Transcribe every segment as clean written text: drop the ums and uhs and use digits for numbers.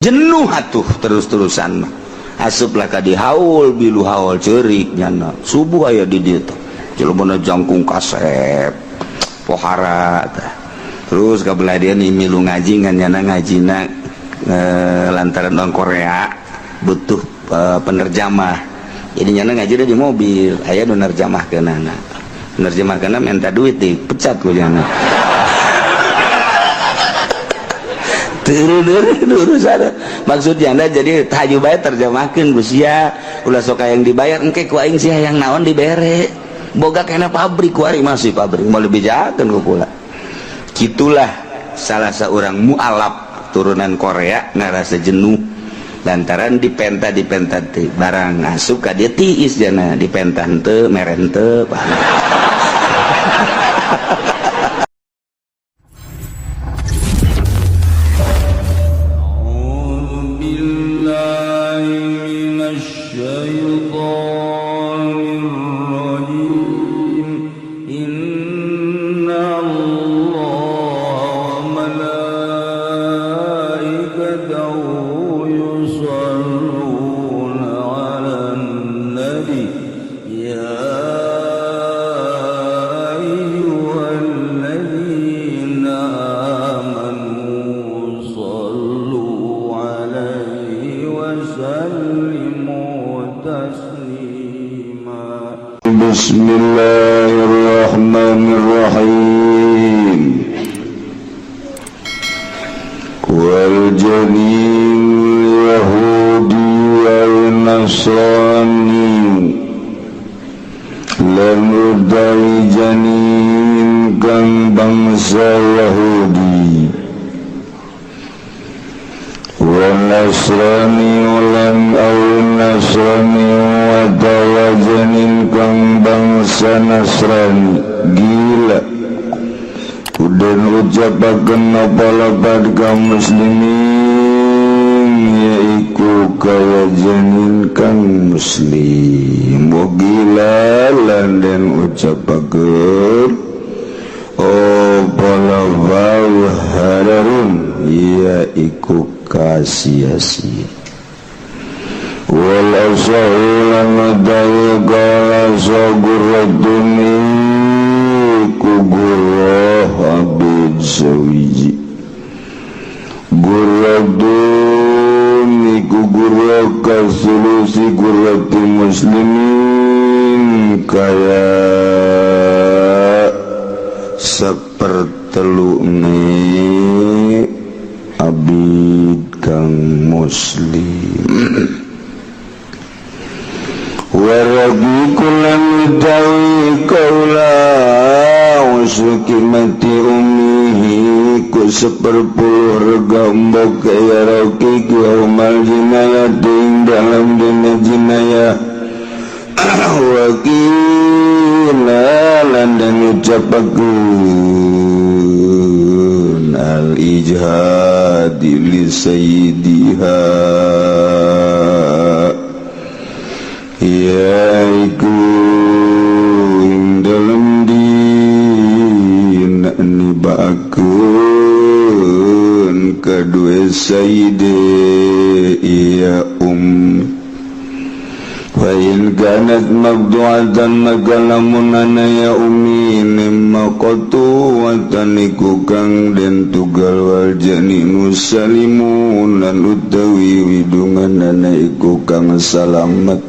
Jenuh atuh terus-terusan mah. Asuplah ka di haul, bilu haul ceurik nyana. Subuh aya di dieu teh. Jelema jangkung kasep. Pohara tah. Terus ka belah dia nih milu ngaji ngan nyana ngajina lantaran orang Korea butuh penerjemah. Jadi nyana ngaji di mobil, aya nu nerjemahkeunana. Nerjemahkeunana minta duit dipecat ku nyana. Maksudnya anda jadi tahajud bae terjemahkeun ku sia, ulah sok yang dibayar engke ku aing sia yang naon dibere. Boga kena pabrik ku ari masih pabrik mau lebih jahatkeun ku kula. Gitulah salah seorang mualaf turunan Korea ngarasa jenuh lantaran dipenta dipenta teh barang asup ka dia tiis jana dipenta henteu mere henteu. Bismillahirrahmanirrahim. Wal janin Yahudi wal Nasrani lan utawi janin kang bangsa Yahudi wal Nasrani lan au Nasrani wa janin kang bangsa Nasrani gila udan ucapaken apa lapad kaum muslimin yaiku kaya janin kang muslim wa gila lan den ucapaken apa lapad hararun yaiku kasia-sia wal asahu lan utawi kala sagurratun iku gurrah abid sawiji gurratun iku gurrah kasulusi gurrati muslimin kaya sepertelu ni abid kang muslim. Warabi kulan utawi kaula usukimati umihi ku seperpuluh rega mbok ya roki yaumal jinayati ing dalam dina jinayah wakila lan den ucapakeun al ijhadi li sayyidiha yaiku ing dalem dina nibaakeun kadue sayyide iya fa in kanat mabdu'atan maka lamun ana ya umi maqtu'atan iku kang den tugal wal janinu salimun lan utawi widungan ana iku kang salamet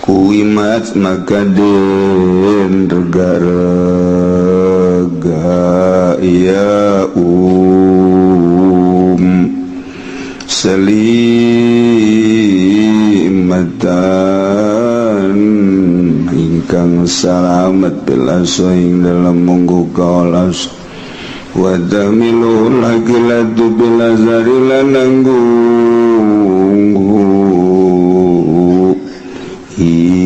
kuimat maka den rega-rega ya selimatan ingkang salamet bil ing dalam munggu kaolas wa tamilu lagilatu bil azari lananggung ing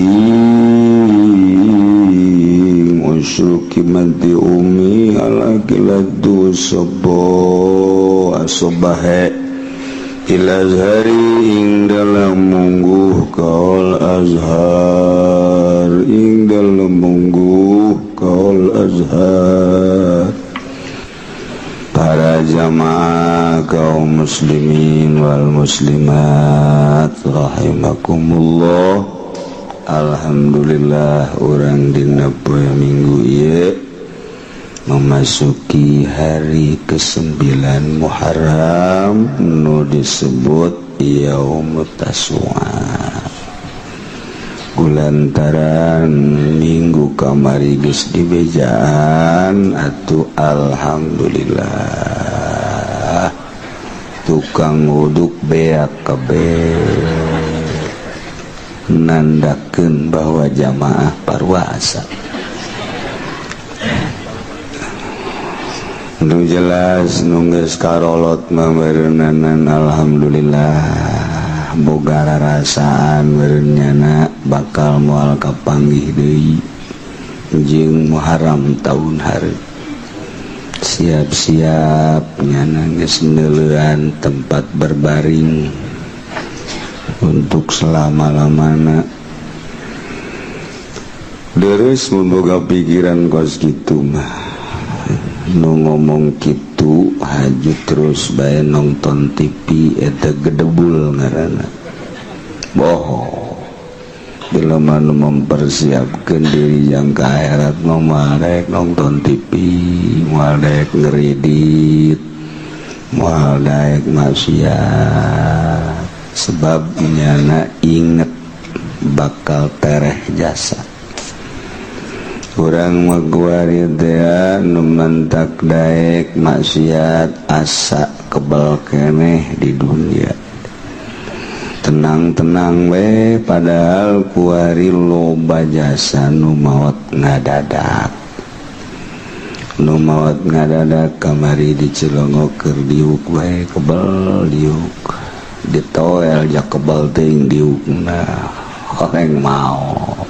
usyukimati umi alakilatu sobo asobahe ilazhari ing dalam mungguh kaul azhar ing dalam mungguh kaul azhar para Jamaah kaum muslimin wal muslimat rahimakumullah. Alhamdulillah, urang dina poe Minggu ieu memasuki hari ke-9 Muharram nu disebut Yaumut Tasua. Kulantaran minggu kamari geus dibejaan atuh, alhamdulillah tukang uduk beak kabeh, nandakeun bahwa jamaah parwasa. Nu jelas nu geus karolot mah meureunana, alhamdulillah boga rarasaan meureun bakal moal kapanggih deui jeung Muharram tahun hareup. Siap-siap nyana geus neuleuan tempat berbaring untuk selama-lamana. Terus memboga pikiran kos kitu mah, nu ngomong kitu haju terus bae nonton TV, eta gedebul ngaranna, bohong. Bila mana mempersiapkan diri yang ke akhirat mah rek nonton TV, moal daek ngeridit, moal daek maksiat, sebab nyana inget bakal tereh jasa. Urang mah kuari teh nu mantak daek maksiat asa kebal keneh di dunia, tenang-tenang we, padahal kuari loba jasa nu maot ngadadak, nu maot ngadadak. Kamari di Cilongok keur diuk wae kebel diuk, ditoel ja kebel teuing diukna, horeng maot.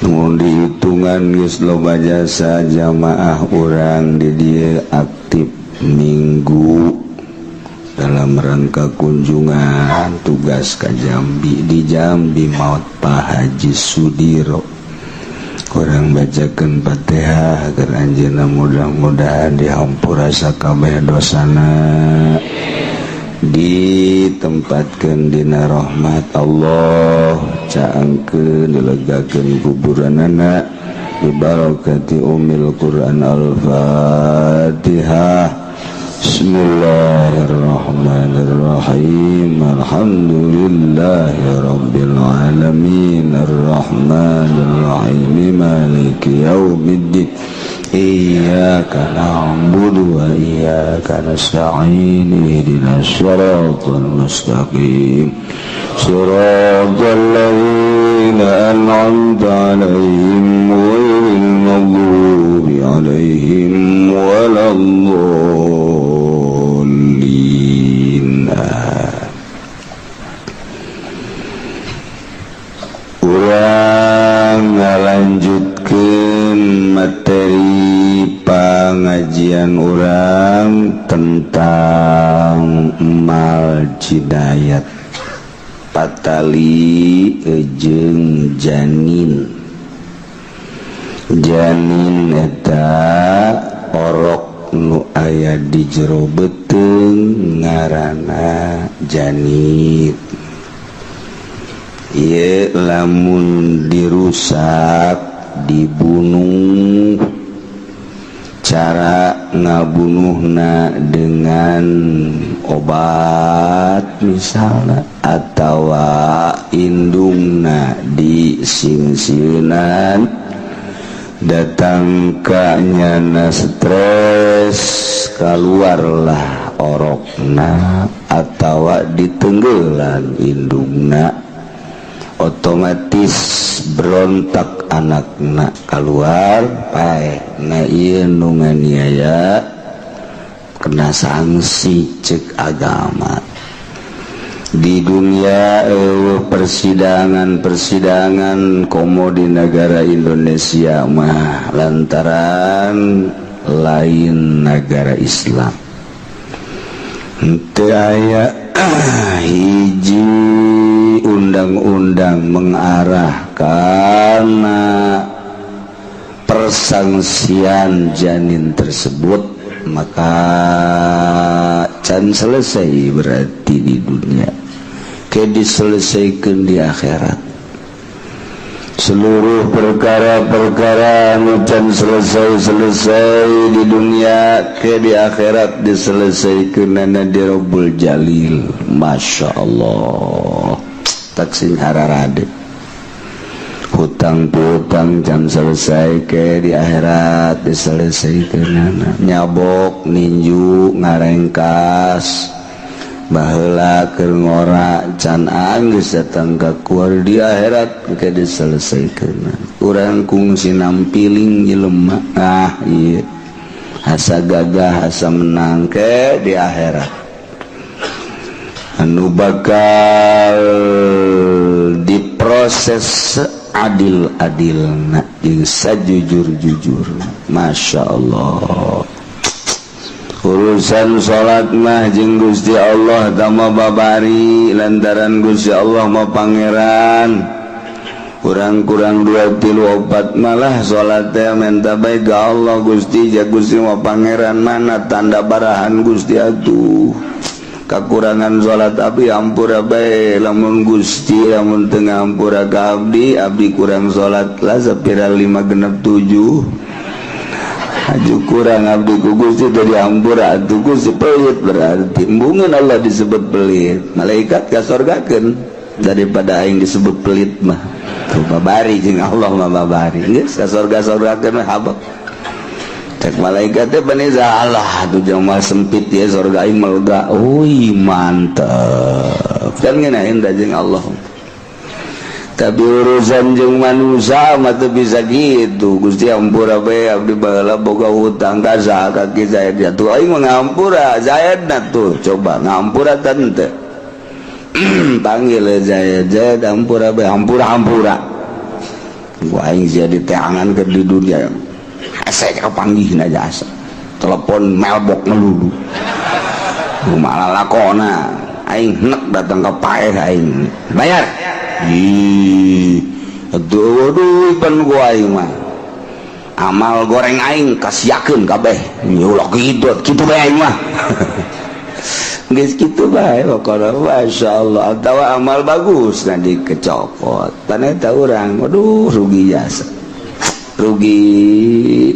Mun dihitungan geus loba jasa jamaah urang di dieu aktif minggu dalam rangka kunjungan tugas ke Jambi. Di Jambi maut Pak Haji Sudiro. Urang bacakan Fatihah agar anjeunna mudah-mudahan dihampura sakabeh dosana, ditempatkan dina rahmat Allah, caangkeun, dilegakeun kuburanana, bibarakati umil Quran. Al-Fatihah. Bismillahirrahmanirrahim. Alhamdulillahi rabbil alamin, arrahmanirrahim, maliki yaumiddin. Iyyaka na'budu wa iyyaka nasta'in, ihdinas siratal mustaqim, siratal ladzina an'amta 'alaihim, ghairil maghdubi 'alaihim waladdallin. Urang ngalanjutkeun materi pengajian urang tentang mal jinayat, patali jeung janin. Janin eta orok nu aya di jero beuteung, ngaranna janin. Ieu lamun dirusak, dibunuh, cara ngabunuhna dengan obat misalnya atau indungna disingsieunan, datang kanyana stres, keluarlah orokna, atau ditenggelan indungna, otomatis berontak anakna, keluar paeh. Nah, ieu nu nganiaya kena sanksi cek agama. Di dunia persidangan-persidangan, komo di negara Indonesia mah, lantaran lain negara Islam, henteu aya hiji undang-undang mengarah karena persangsian janin tersebut. maka can selesai berarti di dunia, ke diselesaikan di akhirat. Seluruh perkara-perkara anu can selesai-selesai di dunia, ke di akhirat diselesaikan di Robbul Jalil. Masya Allah, tak sing hararade. Hutang piutang can selesai, ke di akhirat diselesaikan. Nyabok, ninju, ngarengkas baheula keur ngora, can anggeus datang ka kuar, di akhirat ke diselesaikan. Urang kungsi nampiling jelema, ah iya, asa gagah, asa menang, ke di akhirat anu bakal diproses adil-adil jeung sajujur-jujur. Masya Allah, urusan salat mah jeung Gusti Allah tama babari, lantaran Gusti Allah mah Pangeran. Kurang-kurang dua tilu opat malah salat teh minta baik ke Allah. Gusti ja, Gusti mah Pangeran, mana tanda barahan Gusti atuh? Kekurangan salat abdi ampura bae. Lamun Gusti, lamun teu ngampura ka abdi, abdi kurang salat lah sapira lima genep tujuh. Aju kurang abdi ku Gusti teu diampura atuh, Gusti pelit berarti. Embungeun Allah disebut pelit, malaikat ka sorgakeun daripada aing disebut pelit mah. Tuh babari jeung Allah mah, babari geus ka sorga-sorgakeun habak. Cek malaikat teh bani Allah tuh jelema sempit ya, sorga aing melega. Wih, mantep kan ngeunaheun da jeung Allah. Tapi urusan jeung manusia mah teu bisa gitu. Gusti, ampura bae, abdi baheula boga hutang ka saha, ka Ki Zaid. Ya tuh aing mah ngampura Zaid na tuh. Coba ngampura tante, panggil Zaid. Zaid, ampura bae, ampura, ampura. Gua aing jadi teangan ke di dunia hese kapanggih aja, asa telepon melbok ngelulu malah lakona. Aing nek datang ke paeh aing bayar. Ih, aduh, aduh, pan gua aing mah amal goreng aing kasiakeun kabeh. Ulah kitu kitu bae, aing mah geus kitu bae pokona. Masya Allah, atawa amal bagus nah dikecopot pan eta urang. Waduh, rugi jasa, rugi.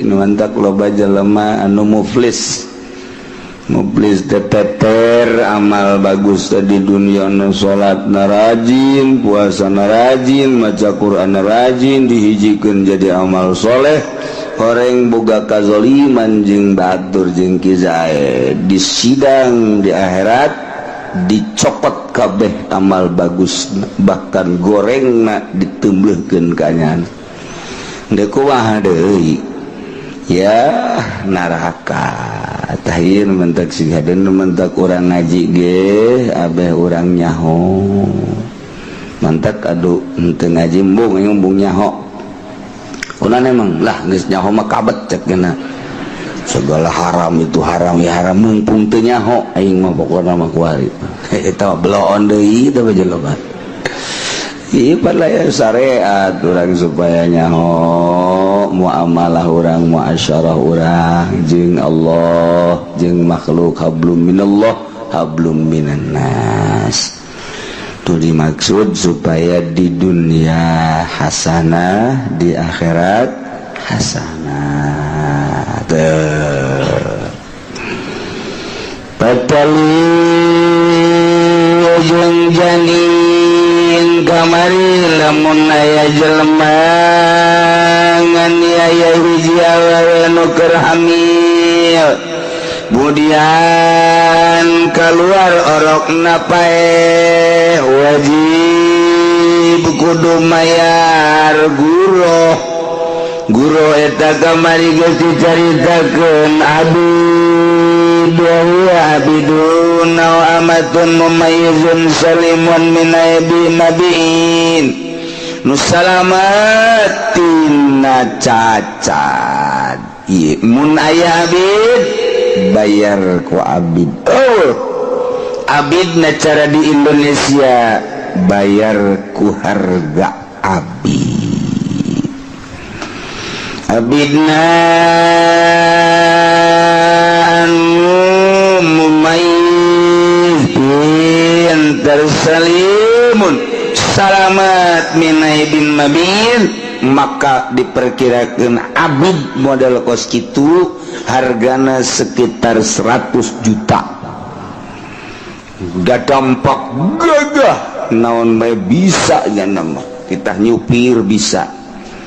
Nu mantak loba jelema anu muflis. Muflis teteter amal bagus di dunia nu salat na rajin, puasa na rajin, maca Quran na rajin, dihijikeun jadi amal soleh. Horeng boga kazoliman jeung batur jeung Ki Zaid, di sidang di akhirat dicopot kabeh amal bagus, bahkan gorengna ditemblehkeun ka nyana. Deuk kumaha deui ya, neraka. Tah ieu mentak sing hadeun, mentak urang ngaji ge abeh urang nyaho. Mantak aduh, henteu ngaji embung embung nyaho. Kunaon emang lah, geus nyaho mah kabet cek geuna segala haram itu haram ya haram. Mumpung teu nyaho aing mah pokona mah kuari eta bloon deui teh jelema. Ieu ya syariat urang supaya nyaho muamalah urang, muasyarah urang jeung Allah jeung makhluk, hablum minallah hablum minan nas. Itu dimaksud supaya di dunia hasanah, di akhirat hasanah. Tuh patali jeung janin kamari, lamun aya jelema nganiaya hiji awewe nu keur hamil, kemudian keluar orokna paeh, wajib kudu mayar guroh. Guroh eta kamari geus dicaritakeun, abid wa huwa abidun aw amatun mumayyizun salimun min aibi nabiin, nu salamat tina cacat. Ieu mun aya abid, bayar ku abid. Oh, abid na cara di Indonesia bayar ku harga abid. Abidna anu mumayyiz, pinter, salimun, salamat, min aibin mabin. Maka diperkirakan abid model kos kitu hargana sekitar 100 juta. Udah tampak gagah, naon bae bisa nya nama. Kita nyupir bisa,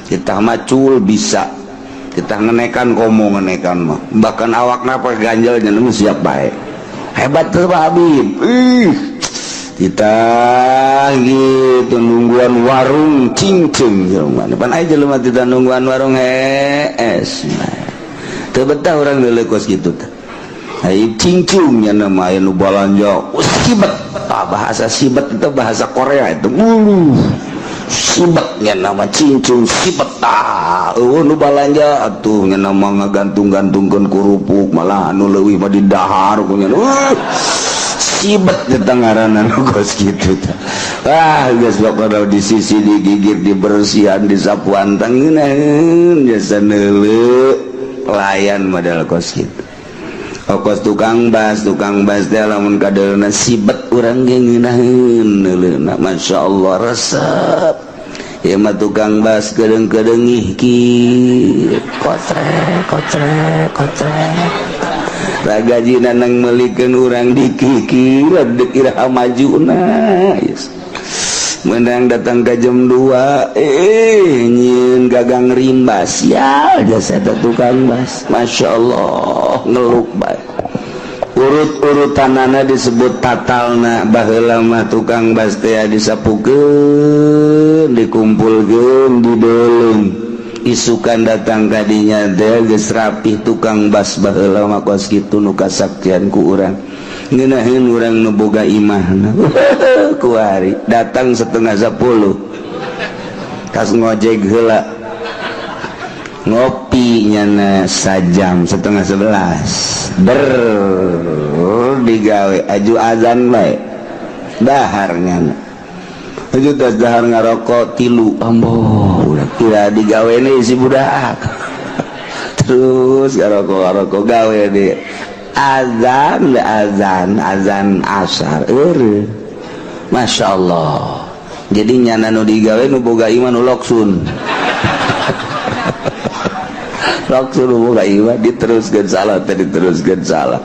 kita macul bisa, kita ngenekan, komo ngenekan mah, bahkan awak napa ganjel nya nama siap bae. Hebat tuh Pak Habib. Ih, kita gitu nungguan warung cincin jelema pan aya jelema kita nungguan warung hees teu betah urang deuleu kos kitu teh. Ai cincung nya nama aya nu balanja. Oh, sibet. Ah, bahasa sibet itu bahasa Korea itu. Sibet nya nama cincung sibet. Ah, eueuh nu balanja atuh nya nama ngagantung-gantungkeun kerupuk, malah anu leuwih mah didahar ku nya. Sibet eta ngaranna nu kos kitu teh. Ah, geus pokona di sisi digigit, dibersihan, disapuan, tangeunaheun jasa neuleu pelayan model kos kitu. Kos tukang bas, tukang bas teh lamun kadeulna sibet, urang ge ngeunaheun neuleuna, Masya Allah, resep. Ieu mah tukang bas kedeung-kedeung ki kotrek kotrek kotrek, ragajina nang meulikeun urang dikikir dek iraha majuna. Yes. Menang datang ke jam 2, eh, nyieun gagang rimba sial jasa eta tukang bas. Masya Allah, ngeluk bae urut-urutanana disebut tatalna. Baheula mah tukang bas teh disapukeun, dikumpulkeun, dideuleng, isukan datang kadinya teh geus rapih. Tukang bas baheula mah kos kitu nu kasaktian ku urang, ngeunaheun urang nu boga imahna. Kuari datang 9.30, kas ngojek heula, ngopi nyana sajam, 10.30 ber digawe, aju azan bae dahar nyana, aju tas dahar ngarokok tilu, ambo udah kira digawe nih si budak. Terus ngarokok ngarokok, gawe di azan azan azan asar. Eureun, Masya Allah. Jadi nyana nu digawe nu boga iman, nu loksun loksun, nu boga iman, diteruskeun salah teh, diteruskeun salah,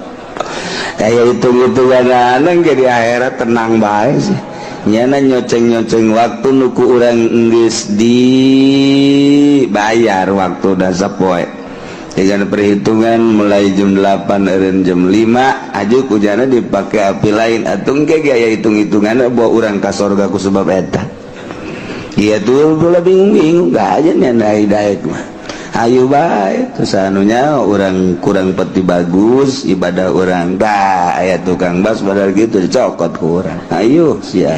kayak hitung-hitungan aneh. Jadi akhirat tenang bae sih nyana, nyoceng-nyoceng waktu nuku urang geus dibayar waktu dasar poe dengan perhitungan mulai jam 8 eureun jam 5 aja kujana dipakai api lain atau engke gaya hitung-hitungan bawa urang ka sorga ku sebab eta. Iya tuh, bola bingung-bingung gak aja nih daek mah. Ayo bae terus anunya orang kurang peti bagus ibadah orang dah aya tukang bas padahal gitu dicokot ku urang. Ayo sia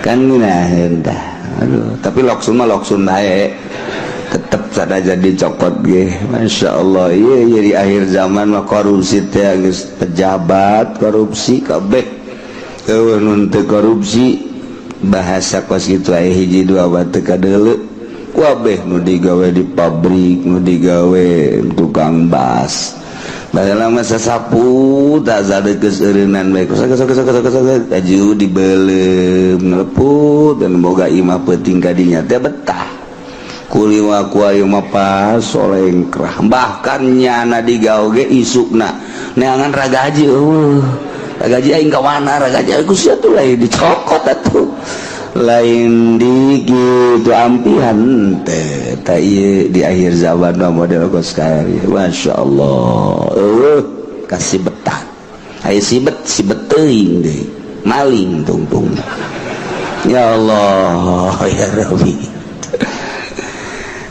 kan nah entah. Aduh, tapi loksun mah loksun bae, tetep sada jadi cokot ge. Masya Allah, iya iya, di akhir zaman mah korupsi teh geus pejabat korupsi kabeh, eueuh nu teu korupsi. Bahasa kos kitu aya hiji dua batu kadeuleu. Kabeh nu digawe di pabrik, nu digawe tukang bas baheula mah sasapu tak sadekeus eureunnan bae, sok sok sok sok sok, aju dibeuleum ngeleput dan boga imah peuting kadinya teh betah kuliwa ku ayeuna mah pas solengkrah. Bahkan nyana digawe ge isukna neangan ragaji, eueuh ragaji aing ka mana, ragaji aku sia tuh lain dicokot atuh, lain di gitu ampihan teh. Tak ieu di akhir zaman mah model kos kieu. Masya Allah, eueuh kasih betah aya sibet sibet teuing deui maling tungtung. Ya Allah ya Rabbi.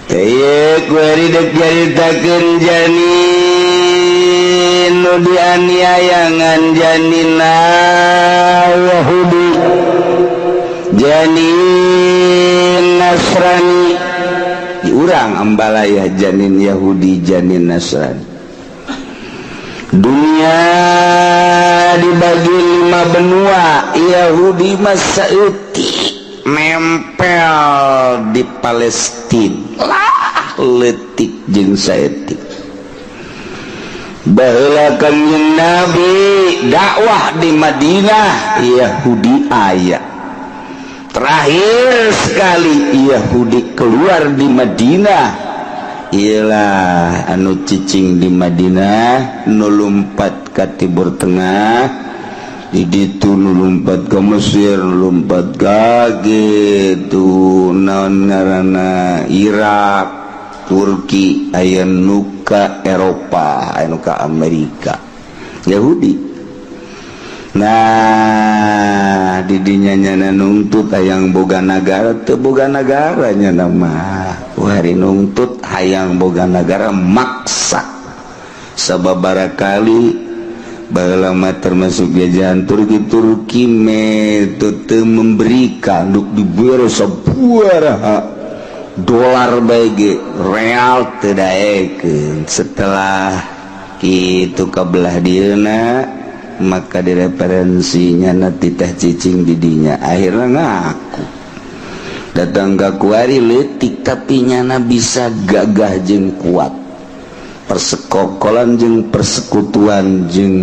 Teh kuari dek nyaritakeun janin nu dianiayangan, janina Yahudi, janin Nasrani. Di urang ambalaya janin Yahudi, janin Nasrani. Dunia dibagi lima benua. Yahudi mah saeutik nempel di Palestina lah. Leutik jeung saeutik. Baheula Kanjeng Nabi dakwah di Madinah, Yahudi aya. Terakhir sekali Yahudi keluar di Madinah ialah anu cicing di Madinah, nu lumpat ke Timur Tengah, di ditu nu lumpat ke Mesir, lumpat ka gitu naon ngaranna, Irak, Turki, aya nu ka Eropa, aya nu ka Amerika Yahudi. Nah, didinya nyana nungtut hayang boga nagara. Teu boga nagara nyana mah. Hari nungtut hayang boga nagara, maksa sababara kali. Baheula mah termasuk jajahan Turki. Turki metode memberikan duk diberi sabaraha dolar bae, real teu daekeun. Setelah kitu kabelah dieuna, maka direferensinya nanti teh cicing didinya, akhirnya ngaku datang ke kuari. Leutik tapi nyana bisa gagah jeung kuat, persekokolan jeung persekutuan jeung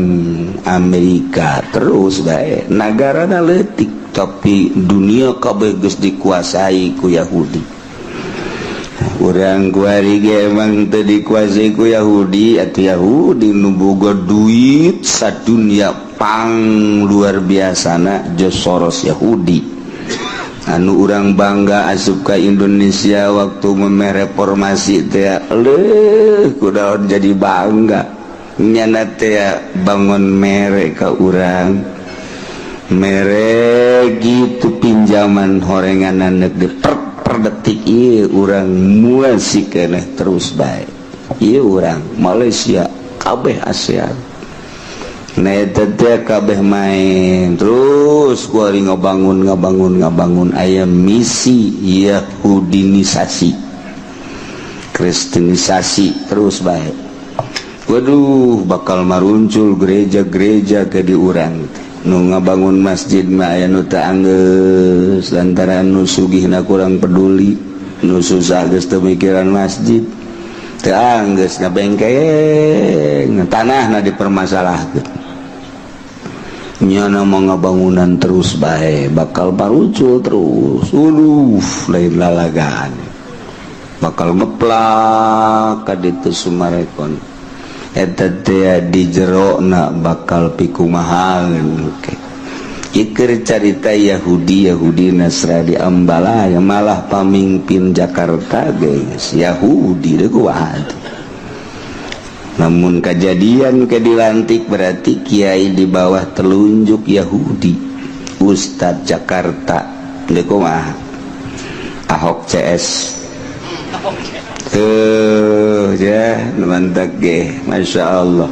Amerika terus bae. Negara leutik tapi dunia kabeh geus dikuasai ku Yahudi. Urang kuari ge emang teu dikuasai ku Yahudi atau Yahudi nu boga duit sadunia pang luar biasana, George Soros Yahudi. Anu urang bangga asup ka Indonesia waktu memeh reformasi teh, leuh kudaon jadi bangga nyana teh bangun mere ka urang, mere gitu pinjaman horengan di per detik. Ieu urang muasi keneh terus bae. Ieu urang Malaysia kabeh, ASEAN. Nah, eta teh kabeh main terus kuari ngabangun, ngabangun, ngabangun. Aya misi Yahudinisasi, Kristenisasi terus bae. Waduh, bakal maruncul gereja-gereja ke di urang. Nu ngabangun masjid mah aya nu teu anggeus lantaran nu sugihna kurang peduli, nu susah geus teu mikiran masjid, teu anggeus ngabengkeng tanahna dipermasalahkeun. Nyana mau ngabangunan terus bae, bakal maruncul terus. Uluh, lain lalagaan, bakal ngeplak ka ditu Summarecon eta teh di jerona, bakal pikumahan. Oke, Iker carita Yahudi, Yahudi Nasrani Ambalaya, malah pamimpin Jakarta guys Yahudi deh kuat. Namun kejadian ke dilantik berarti kiai di bawah telunjuk Yahudi, Ustadz Jakarta deh kumaha. Ahok CS tuh ya, mantap ge. Masya Allah,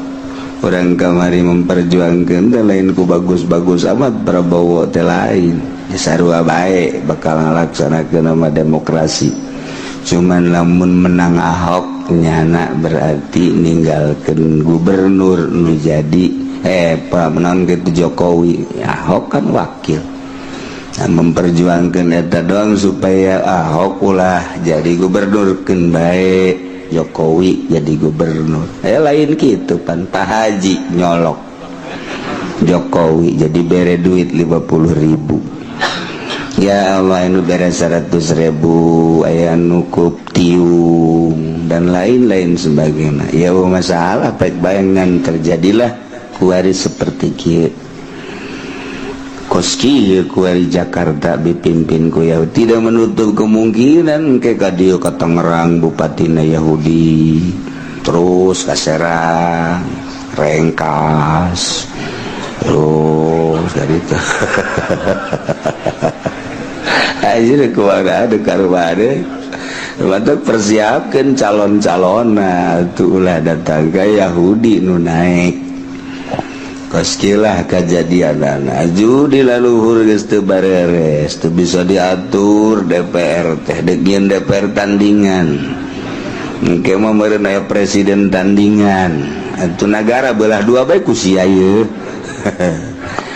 orang kamari memperjuangkan teh lain ku bagus-bagus amat. Prabowo teh lain ya, sarua bae bakal ngalaksanakeun nama demokrasi. Cuman lamun menang Ahok, nyana berarti ninggalkan gubernur nu jadi Pak menang gitu Jokowi. Ahok kan wakil. Nah, memperjuangkan eta doang supaya Ahok ulah jadi gubernur, keun bae Jokowi jadi gubernur. Lain gitu pan, Pak Haji nyolok Jokowi jadi bere duit 50.000. Ya Allah, anu bere 100.000, aya nukup tiung dan lain-lain sebagainya. Ya masalah baik bayangan terjadilah kuari seperti kieu. Koski kuari Jakarta dipimpin ku Yahudi, tidak menutup kemungkinan ke kadieu ka Tangerang bupatina Yahudi, terus ka Serang, Rengkas, terus dari itu aja kumaha ada karubane. Mantap, persiapkan calon-calon. Nah, tuh ulah datang ke Yahudi nu naik. Koskilah kejadian aju di laluhur geus teu bareres, teu bisa diatur. DPR teh deuk DPR tandingan, engke mah meureun aya presiden tandingan. Atuh nagara belah dua bae ku sia ieu.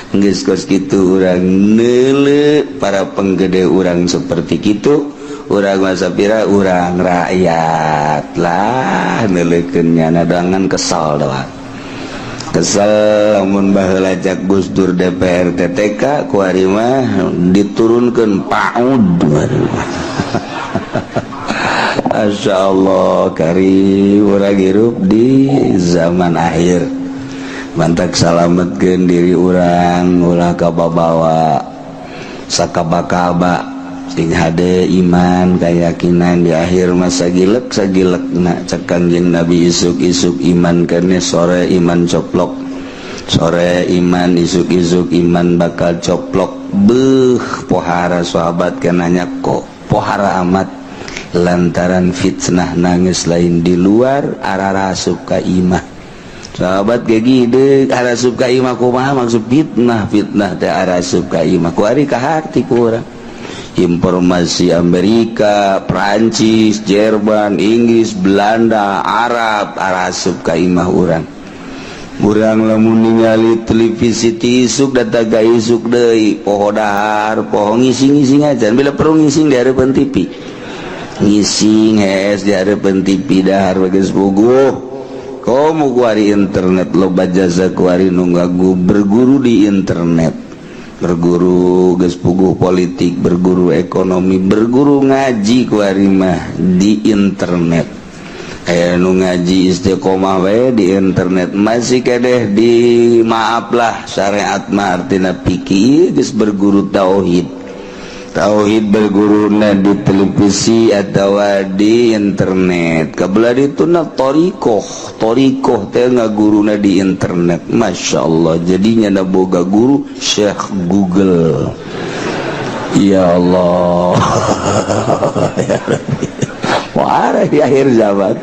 Geus kos kitu urang neuleu para penggede urang seperti kitu. Urang masa pira urang rakyat lah neuleukeun nyana dangan kesal doang, kesel. Lamun baheula cak Gus Dur DPR TTK, kuari mah diturunkeun PAUD. Masya Allah, kari urang hirup di zaman akhir. Mantak salametkeun diri urang, ulah kababawa sakaba-kaba. Sing hade iman, keyakinan di akhir masa gilek sagilek nak cek Kanjeng Nabi, isuk-isuk iman kene, sore iman coplok, sore iman, isuk-isuk iman bakal coplok. Beuh, pohara sahabat kenanya kok pohara amat, lantaran fitnah nangis lain di luar, arah asup ka imah. Sahabat gegi deuk arasup ka imah kumaha maksud fitnah? Fitnah teh arasup ka imah. Kuari kaharti ku urang informasi Amerika, Prancis, Jerman, Inggris, Belanda, Arab arasup ka imah urang. Urang lamun ningali televisi ti isuk datang ka isuk deui, poho dahar, poho ngising-ngising aja. Bila perlu ngising di hareupeun TV, ngising hees di hareupeun TV, dahar geus puguh. Komo kuari internet loba jasa, kuari nu berguru di internet, berguru geus puguh politik, berguru ekonomi, berguru ngaji kuari mah di internet. Aya nu ngaji istiqomah we di internet, masih kedeh di maaf lah syariat mah artina fikih geus berguru tauhid. Tauhid berguruna di televisi atau di internet. Kabelah itu na torikoh, torikoh teh ngaguruna di internet. Masya Allah, jadinya na boga guru Syekh Google. Ya Allah, ya Rabbi. Wah, di akhir zaman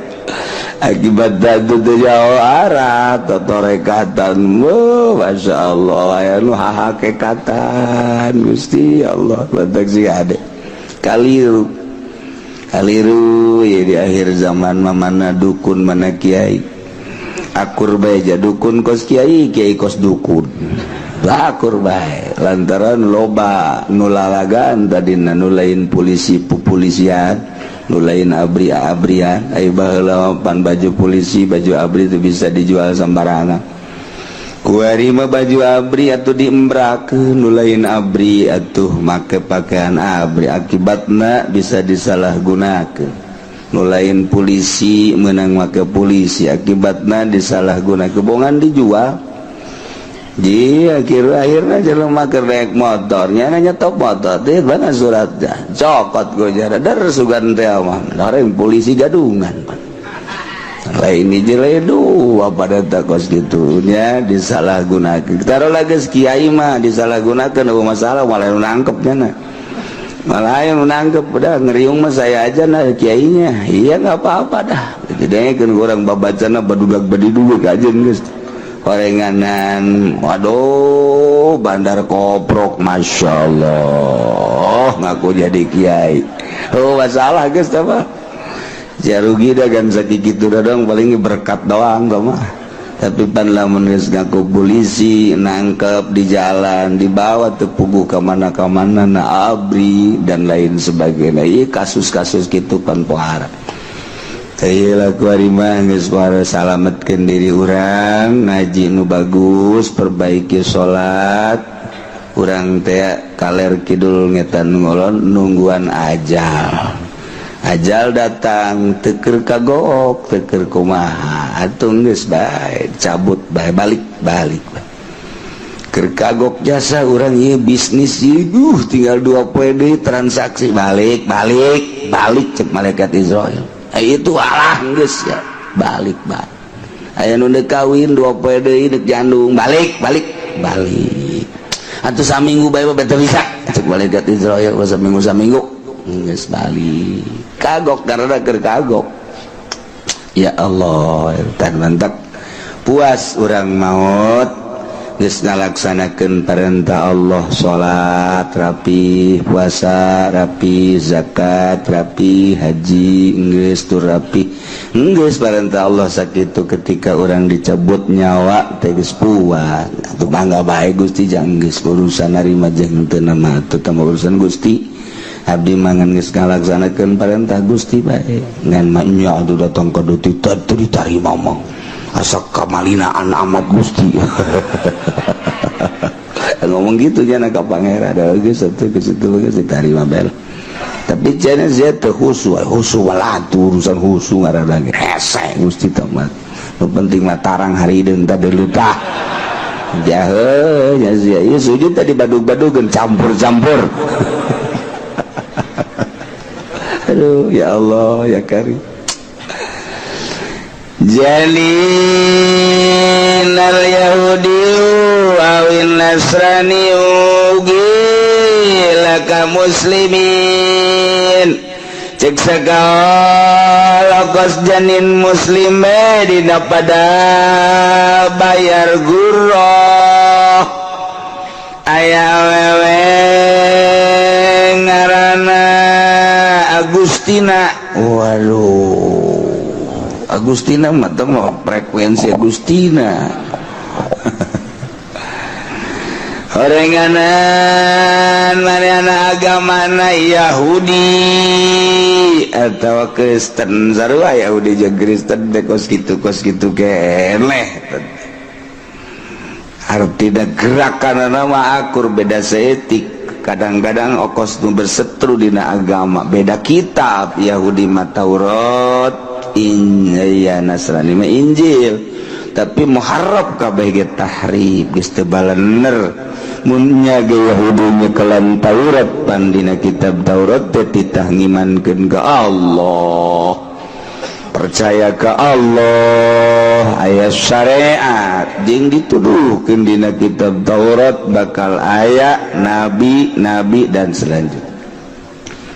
akibat itu jauh arah totorekatan. Masya Allah, aya nu hahakekatan. Gusti Allah, batak sih ade kaliru kaliru ya. Di akhir zaman mah mana dukun, mana kiai, akur bae ja. Dukun kos kiai, kiai kos dukun, akur bae, lantaran loba nu lalagan tadina nu lain polisi pupolisian, nu lain abri abrian. Ai baheula pan baju polisi, baju abri itu bisa dijual sembarangan. Kuari mah baju abri atau diembrakeun, nu lain abri atuh make pakaian abri, akibatna bisa disalahgunakeun. Nu lain polisi menang make polisi, akibatna disalahgunakeun, bongan dijual. Ji akhir akhirnya jelema keur naik motornya nanya top motor teh mana suratnya, cokot go jara dar sugan teh mah orang polisi gadungan lain hiji lain dua pada takos gitunya disalahgunakan. Taruh lagi kiai mah disalahgunakan masalah, malah nu nangkepnya nah, malah yang nangkep. Udah ngeriung mah saya aja nah kiainya. Iya, nggak apa-apa dah. Jadi kan kurang babacana badudak badiduduk aja geus orenganan. Waduh, bandar koprok, Masya Allah, ngaku jadi kiai. Oh, masalah guys apa ya, rugi dah kan sakitu dong, paling berkat doang mah. Tapi pan lamun geus ngaku polisi, nangkep di jalan, dibawa teu puguh ka mana ka mana na abri dan lain sebagainya. Ieu kasus-kasus kitu pan pohara. Salametkeun diri urang, ngaji nu bagus, perbaiki salat urang teh kaler kidul ngetan ngolon nungguan ajal. Ajal datang teu keur kagok, teu keur kumaha atuh, geus bae cabut bae, balik balik keur kagok jasa urang ieu bisnis ieu tinggal 2 poe deui transaksi, balik balik balik cek malaikat Izrail. Itu alah geus ya, balik balik. Aya nu deuk kawin 2 poe deui deuk jandung, balik balik balik atuh. Saminggu bae mah bete bisa cek malaikat Izrail, saminggu saminggu geus balik kagok karena keur kagok. Ya Allah, tan mantak puas urang maut geus ngalaksanakeun perintah Allah, salat rapi, puasa rapi, zakat rapi, haji geus tur rapi, geus perintah Allah sakitu. Ketika orang dicabut nyawa teh geus puas atuh, bangga bae Gusti jang geus urusan narima jeung teu nama atuh tambah urusan Gusti. Abdi mangan geus ngalaksanakeun parentah Gusti bae ngan mah nya atuh datang ka ditu teu ditarima mah asa kamalinaan amat Gusti. Ngomong gitu nya ka pangeran da geus atuh geus itu geus ditarima bae, tapi cenah sia teu khusu khusu walatu urusan khusu ngaranna ge hese Gusti teh mah. Nu penting mah tarang harideung teh deuleu tah jahe nya sia ieu sujud tadi badug-badugeun campur-campur. Aduh, ya Allah ya Karim. Jalin al Yahudi awin Nasrani ugi laka muslimin cek segala kos janin muslime dina pada bayar gurah aya awewe ngaranna Agustina. Waduh, Agustina mah teu mah frekuensi Agustina orenganan manehna agamana Yahudi atau Kristen, sarua Yahudi jeung Kristen teh kos kitu keneh. Artina gerakan nama akur, beda seetik. Kadang-kadang okos nu bersetru dina agama, beda kitab. Yahudi mah Taurat, in ya Nasrani mah Injil, tapi muharraf kabeh ge, tahrif geus teu balener. Mun nya ge Yahudi nyekelan Taurat, pan dina kitab Taurat teh titah ngimankeun ka Allah, percaya ke Allah, aya syariat, jeung dituduhkeun dina kitab Taurat bakal aya nabi nabi dan selanjutnya.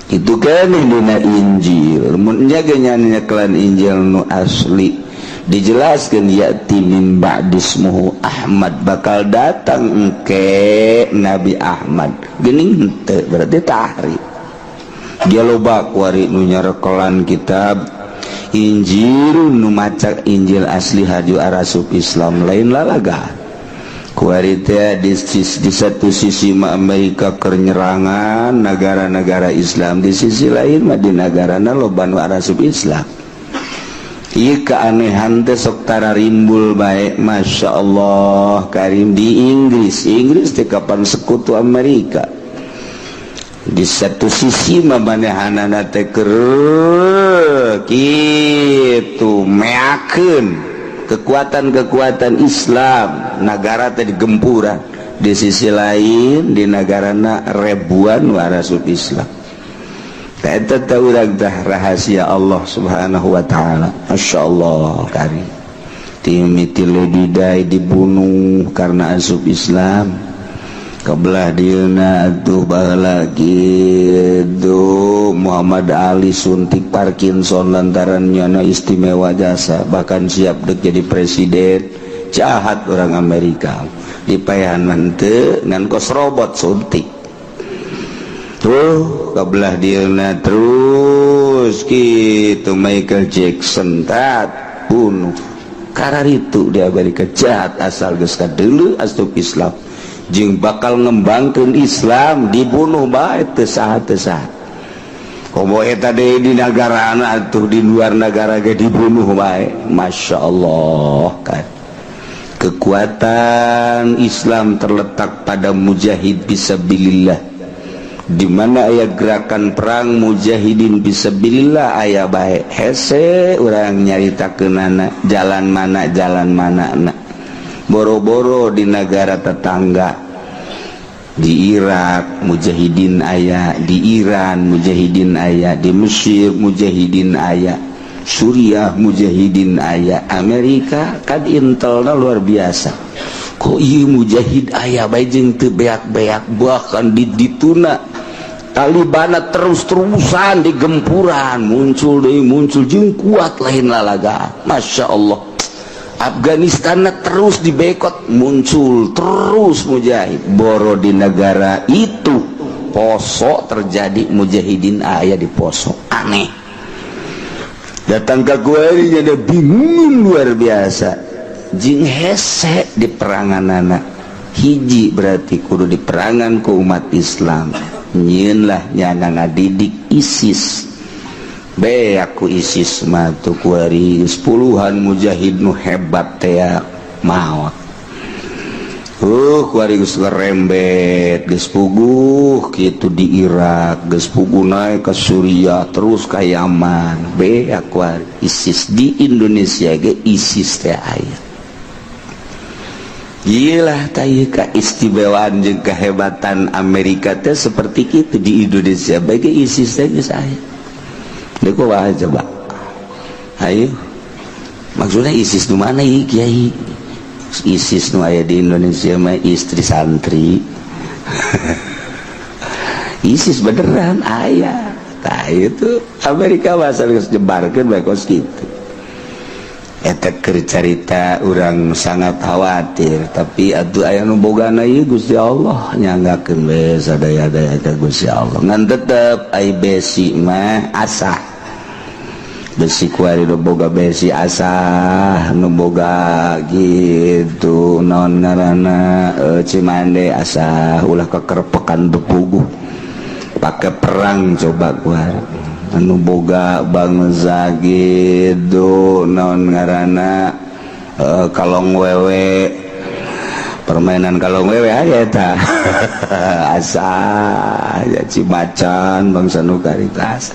Itu kan dina Injil, mun nya ge nyekelan Injil nu asli, dijelaskan ya'ti min ba'dismuhu Ahmad, bakal datang engke Nabi Ahmad, geuning henteu, berarti tahrif. Dia loba kuari nu nyarekelan kitab Injil, nu maca Injil asli haju arasup Islam, lain lalaga kuari teh. Di satu sisi mah Amerika keur nyerangan negara-negara Islam, di sisi lain mah di negarana loba nu arasup Islam. Ieu keanehan teh sok tara rimbul bae. Masya Allah Karim, di Inggris, Inggris teh kapan sekutu Amerika. Di satu sisi mah manehanana teh keur kitu meakeun kekuatan-kekuatan Islam, negara teh digempuran, di sisi lain di negarana ribuan warasup Islam. Eta teh urang tah rahasia Allah Subhanahu wa taala. Masya Allah Karim. Timothy Lady dibunuh karena asup Islam. Kebelah dieuna atuh baheula kitu Muhammad Ali suntik Parkinson lantaran nyana istimewa jasa, bahkan siap dek jadi presiden. Jahat orang Amerika, dipayahan mah henteu ngan kos robot suntik tuh. Kebelah dieuna terus gitu Michael Jackson tat bunuh karena itu di Amerika jahat, asal geus kadeuleu asup Islam jeung bakal ngembangkeun Islam dibunuh bae teu saha teu saha. Komo eta deui di negara atuh, di luar negara ge dibunuh bae. Masya Allah kan kekuatan Islam terletak pada mujahid fisabilillah. Di mana aya gerakan perang mujahidin fisabilillah aya bae, hese urang nyaritakeunana jalan mana jalan mana na. Boro-boro di negara tetangga, di Irak mujahidin aya, di Iran mujahidin aya, di Mesir mujahidin aya, Suriah mujahidin aya. Amerika kan intelna luar biasa, kok ieu mujahid aya bae jeung teu beak-beak, bahkan di dituna Taliban terus-terusan di gempuran, muncul deui muncul jeung kuat lain lalaga. Masya Allah, Afghanistan terus dibekot, muncul terus mujahid. Boro di negara itu Poso terjadi mujahidin aya di Poso, aneh. Datang ke gue ini jadi bingung luar biasa jing hese di perangan anak hiji, berarti kudu di perangan ke umat Islam. Nyieun lah nyana ngadidik ISIS. Be aku ISIS mah tuh kuari puluhan mujahid nu hebat teh maot. Kuari geus ngerembet, geus puguh kitu di Irak, geus puguh naik ke Suriah, terus ka Yaman. Be aku ISIS di Indonesia ge ISIS teh aya. Gila tah keistimewaan jeung kehebatan Amerika teh seperti itu, di Indonesia bagi ISIS teh geus aya. Deuk kumaha coba? Ayo. Maksudnya ISIS nu mana ieu, Kiai? ISIS nu aya di Indonesia mah istri santri. ISIS beneran aya. Tah, itu Amerika bahasa geus nyebarkeun bae kos kitu. Eta keur carita urang sangat khawatir, tapi atuh aya nu bogana ieu Gusti Allah, nyanggakeun we sadaya-daya ka Gusti Allah. Ngan tetep ai besi mah asah. Besi kuari nu boga besi asah, nu boga gitu naon ngaranna Cimande asah, ulah kekerpekan bepuguh pakai perang coba kuari. Anu boga bangsa gitu naon ngaranna kalong wewe, permainan kalong wewe aja eta asah ya, Cimacan bangsa nu karitas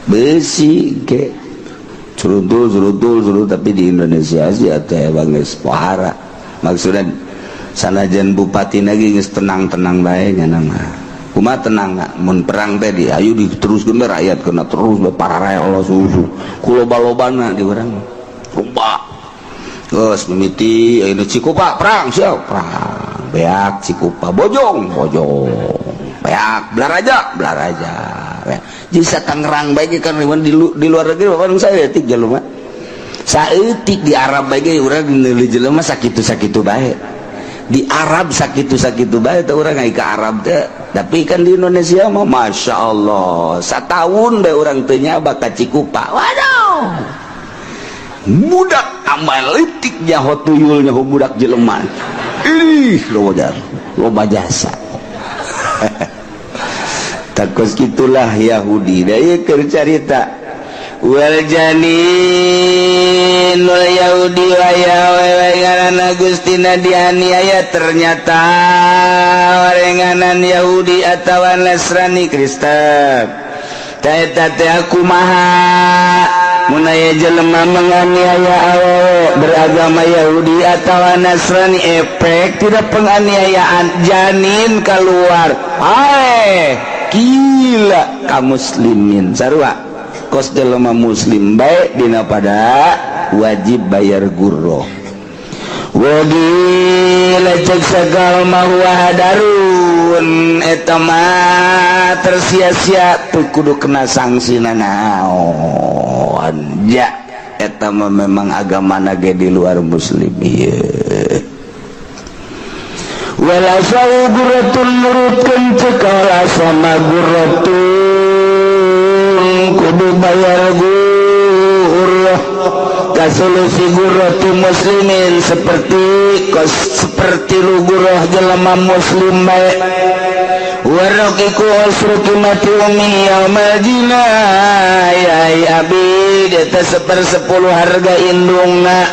besi ke cerutul cerutul cerutul. Tapi di Indonesia sih teh bang geus pohara, maksudnya sanajan bupati lagi geus tenang-tenang bae nya mah. Kumaha tenang mun perang teh di ayo diteruskeun bae, rakyat kena terus bae pararaya Allah susu ku loba-lobana di urang loba. Geus mimiti ayeuna Cikupa perang, siap perang, beak Cikupa, Bojong Bojong beak, Balaraja Balaraja beak. Jadi Tangerang bae kan di luar negeri bapak saya etik jelema saeutik, di Arab bae ge urang meuli jelema sakitu sakitu bae, di Arab sakitu sakitu bae teh urang ai ka Arab teh. Tapi kan di Indonesia mah masya Allah, satahun bae urang teu nyaba ka Cikupa, waduh, budak amal leutik nyaho tuyul, nyaho budak jelema. Ih, loba loba jasa. Takos gitulah Yahudi. Da ieu keur carita wal janinul Yahudi wa wewe ngaranna Gustina dianiaya. Ternyata warenganan Yahudi atawa Nasrani Kristen ta eta teh kumaha mun aya jelema menganiaya awewe beragama Yahudi atau Nasrani, efek tidak penganiayaan janin keluar. Hai gila ka muslimin, sarua kos jelema muslim baik dina pada wajib bayar gurroh. Wagila cek sagal huwa hadarun, eta mah tersia-sia teu kudu kena sanksi nanaon ja, eta mah memang agama ge di luar muslim ieu. Wala gurratun nurutkeun cek sama gurratun kudu bayar gurrah kasulusi gurrati muslimin, seperti seperti lu gurrah jelema muslim bae. Waraqiqu usru qimati ummi yaumal jinayah abi, eta sepersepuluh harga indungna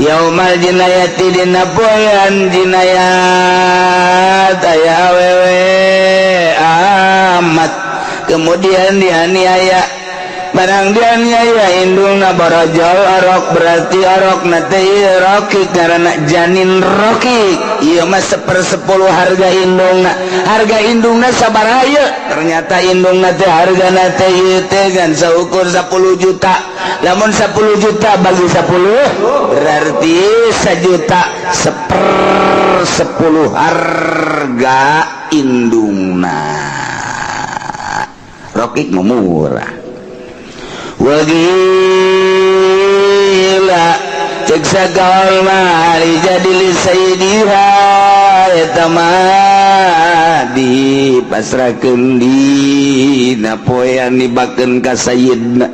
yaumal jinayati dina poean jinayat aya awewe amat kemudian dianiaya. Barang dianiaya indungna borojol orok, berarti orok na teh rokik, karena janin rokik ieu mah sepersepuluh harga indungna. Harga indungna sabaraha ieu? Ternyata indungna teh hargana teh ieu teh kan saukur 10 juta. Lamun 10 juta bagi 10 berarti 1 juta, sepersepuluh harga indungna. Rokik mah murah. Wagila cek sagawal mali jadi li sayyidiha, eta mah dipasrahkeun dina poean dibakeun ka sayyidna.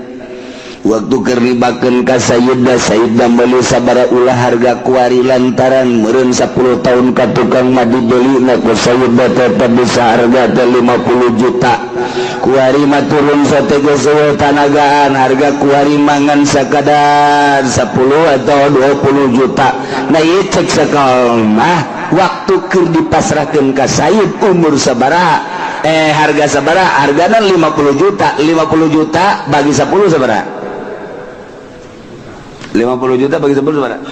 Waktu keur nibakeun ka Sayyidna, Sayyidna meuli sabara ulah harga kuari, lantaran meureun 10 tahun ka tukang mah dibeli na ku Sayyidna tetep bisa harga teh 50 juta. Kuari mah turun sate geus tanagaan, harga kuari mangan sakadar 10 atau 20 juta. Nah, ieu cek sakal mah, waktu keur dipasrahkeun ka Sayyid umur sabaraha, harga sabaraha? Hargana 50 juta. 50 juta bagi 10 sabaraha? 50 juta bagi 10 sabaraha?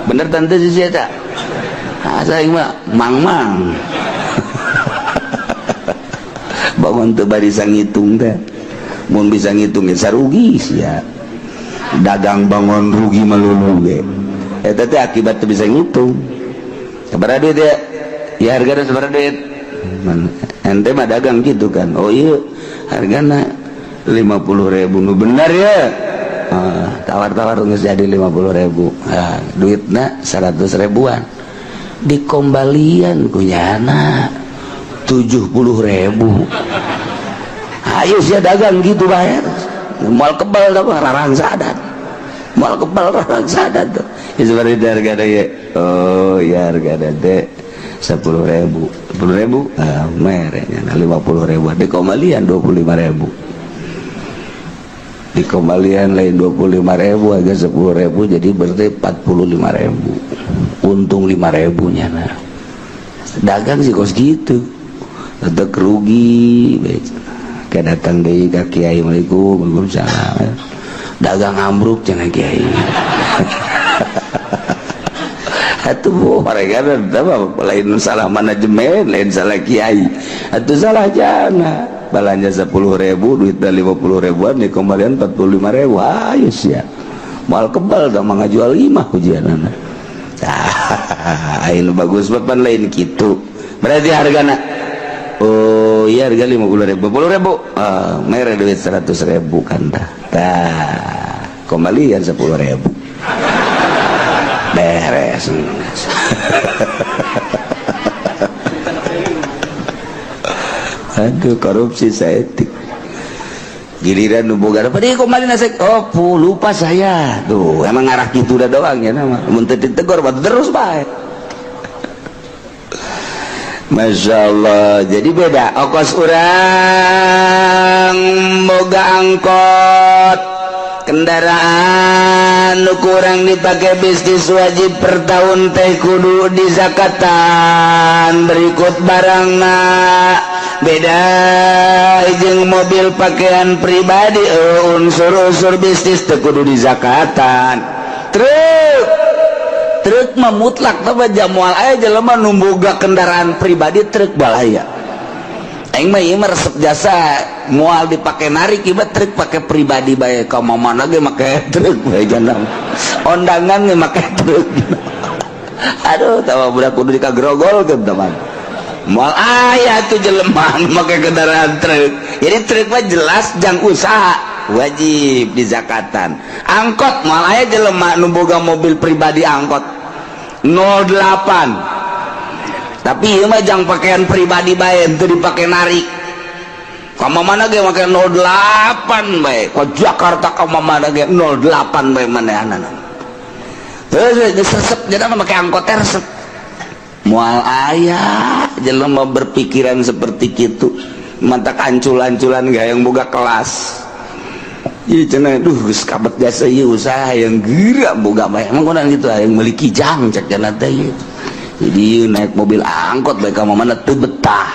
Bener tante sih eta. Asa aing mah mang-mang bangun teu bisa ngitung teh. Mun bisa ngitung ge sarugi sia, dagang bangun rugi melulu ge. Eta teh akibat teu bisa ngitung. Sabaraha duit ya? Ya, hargana sabaraha duit? Ente mah dagang gitu kan. Oh iya, hargana 50 ribu. Nu bener ya. Ah, tawar-tawar geus jadi 50 ribu. Ah, duitna 100 ribuan dikombalian ku nyana 70 ribu. Ayo sia dagang gitu bayar moal kebal dah, rarangsadan, moal kebal, rarangsadan tuh ya. Seperti harga ya. Oh ya, harga teh 10 ribu, 10 ribu. Ah, merenya 50 ribu, dikombalian 25 ribu. Di kembalian lain 25 ribu, agak 10 ribu, jadi berarti 45 ribu, untung 5 ribu nya. Nah, dagang sih kos gitu tetep rugi. Kayak datang deui ka kiai, "Assalamualaikum." "Waalaikumsalam." "Dagang ambruk," cenah kiai. Atuh mereka lain salah manajemen, lain salah kiai, atau salah jana. Belanja 10 ribu, duit 50 ribuan, di kembalian 45 ribu. Ayo sia moal kebal dah, mah ngajual lima ujian anak. Ah, ini bagus bapak, lain gitu berarti hargana. Oh iya, harga 50 ribu, 10 ribu. Ah, mere duit 100 ribu kan dah. Tah, kembalian 10 ribu, beres. Aduh, korupsi saeutik. Giliran nu boga apa dia kembali nasek. Oh, pu, lupa saya tuh. Emang ngarah gitu udah doang ya nama. Mun teu ditegor terus bae. Masya Allah, jadi beda okos urang boga angkot, kendaraan nu kurang dipakai bisnis, wajib per tahun teh kudu dizakatan berikut barangna. Beda jeung mobil pakaian pribadi, unsur-unsur bisnis teu kudu dizakatan. Truk, truk mah mutlak tapi moal aya jelema nu boga kendaraan pribadi truk balaya. Aing mah ieu mah resep jasa moal dipake narik ieu truk, pake pribadi bae. Ka mana ge make truk bae, jangan ondangan ge make truk. Aduh, tawa budak kudu dikagrogol ke teman. Moal aya tuh jelema make kendaraan truk. Jadi truk mah jelas jang usaha, wajib dizakatan. Angkot, moal aya jelema nu boga mobil pribadi angkot 08. Tapi ieu mah jang pakaian pribadi bae, teu dipake narik. Ka mana ge make 08 bae, ka Jakarta ka mana ge 08 bae manehanana. Terus geus resep jadi mah make angkot teh resep. Moal aya jelema berpikiran seperti kitu, mantak ancul-anculan gaya yang boga kelas. Ieu cenah, duh, geus kabet jasa ieu usaha yang geura boga bae. Emang kunaon gitu yang meuli Kijang cek cenah teh ieu. Jadi naik mobil angkot bae ka mana teu betah.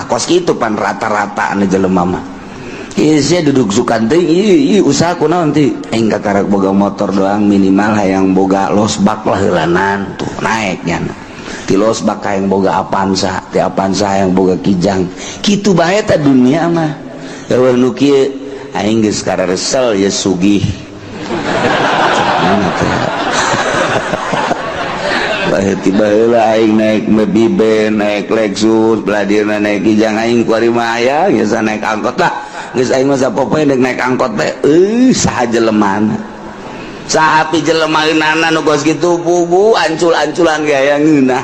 Kos kitu pan rata-rata anu jelema mah. Ieu sia duduk sukan teh ieu ieu usaha kunaon teh? Aing kakarak boga motor doang, minimal hayang boga losbak lah heulanan tuh naik nya. Ti losbak hayang boga Avanza, ti Avanza hayang boga Kijang. Kitu bae teh dunia mah. Eueuh nu kieu, aing geus kararesel ya sugih. Mana teh? Tiba heula aing naik Mobil, naik Lexus, belah dieuna naik Kijang. Aing kuari mah aya geus naik angkot lah. Geus aing mah sapopoe naik naik angkot teh. Euy, saha jelemana? Saha pi jelemaeunana nu kos kitu pugu ancul-anculan gaya ngeunah.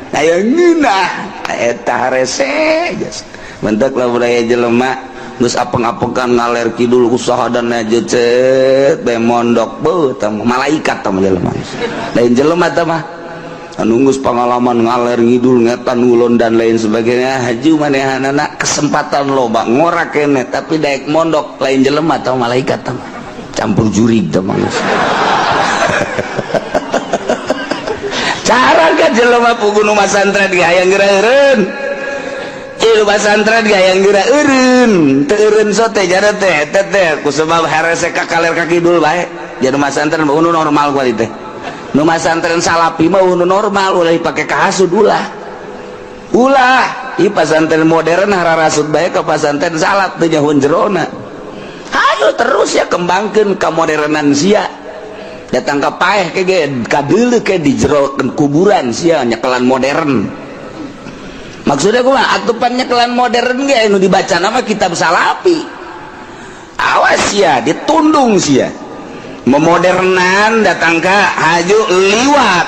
Aya ngeunah eta rese geus. Mentek lah budaya jelema. Geus apeng-apengan ngaler kidul usaha dan cet bae mondok, beuh, tah malaikat tah jelema. Lain jelema tah mah. Anu geus pengalaman ngaler ngidul, ngetan ngulon, dan lain sebagainya, haju manehanana kesempatan loba, ngora kene, tapi daek mondok lain jelema atau malaikat tah mah. Campur jurig tah mah geus. Cara kan jelema pugu nu masantren ge hayang geura eureun. Ieu pasantren ge hayang geura eureun, teu eureun sote jara teh eta teh ku sebab herese ka kaler ka kidul bae. Jadi masantren mah nu normal kuali teh. Nu masantren salapi mah nu normal, ulah dipake kahasud, ulah. Ulah, ieu pasantren modern hararasut bae ka pasantren salaf, teu nyahoan jerona. Hayo terus ya kembangkeun kamodernan sia. Datang ka paeh ke ge kadeuleu ke di jero kuburan sia nyekelan modern. Maksudnya kumaha? Atupan nyekelan modern ge anu dibaca nama kitab salapi. Awas sia, ditundung sia. Memodernan datang ka haju liwat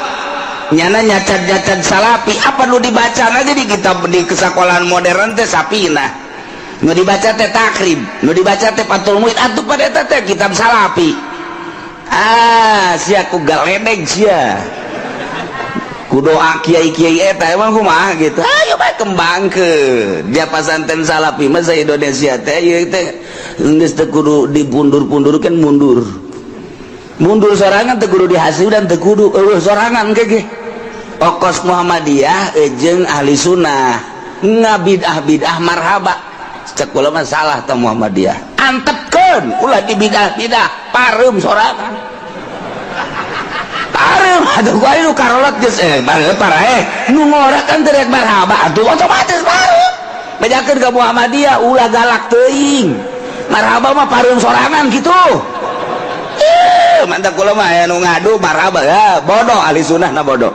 nyana nyacat-nyacat salapi, apa nu dibaca aja di kitab di kesekolahan modern teh sapina, nu dibaca teh Takrib, nu dibaca teh Fathul Muin, atuh pada eta teh kitab salapi. Ah, sia ku galedeg sia ku doa kiai-kiai eta emang kumaha gitu. Ayo bae kembangkeun dia pasantren salapi mah sa Indonesia teh ieu teh geus teu kudu dipundur-pundurkeun, mundur mundur sorangan, teu kudu dihasil dan teu kudu eueuh sorangan ge okos Muhammadiyah jeung ahli sunnah ngabidah bidah marhaba. Cek kula mah salah tah Muhammadiyah, antepkeun, ulah dibidah bidah, pareum sorangan, pareum atuh. Ku aing nu karolot geus paraeh nu ngora kan teu rek marhaba atuh otomatis pareum. Bejakeun ka Muhammadiyah, ulah galak teuing, marhaba mah pareum sorangan gitu. Mantap, kula mah aya nu ngadu marhaba ya bodoh, ahli sunnah na bodoh,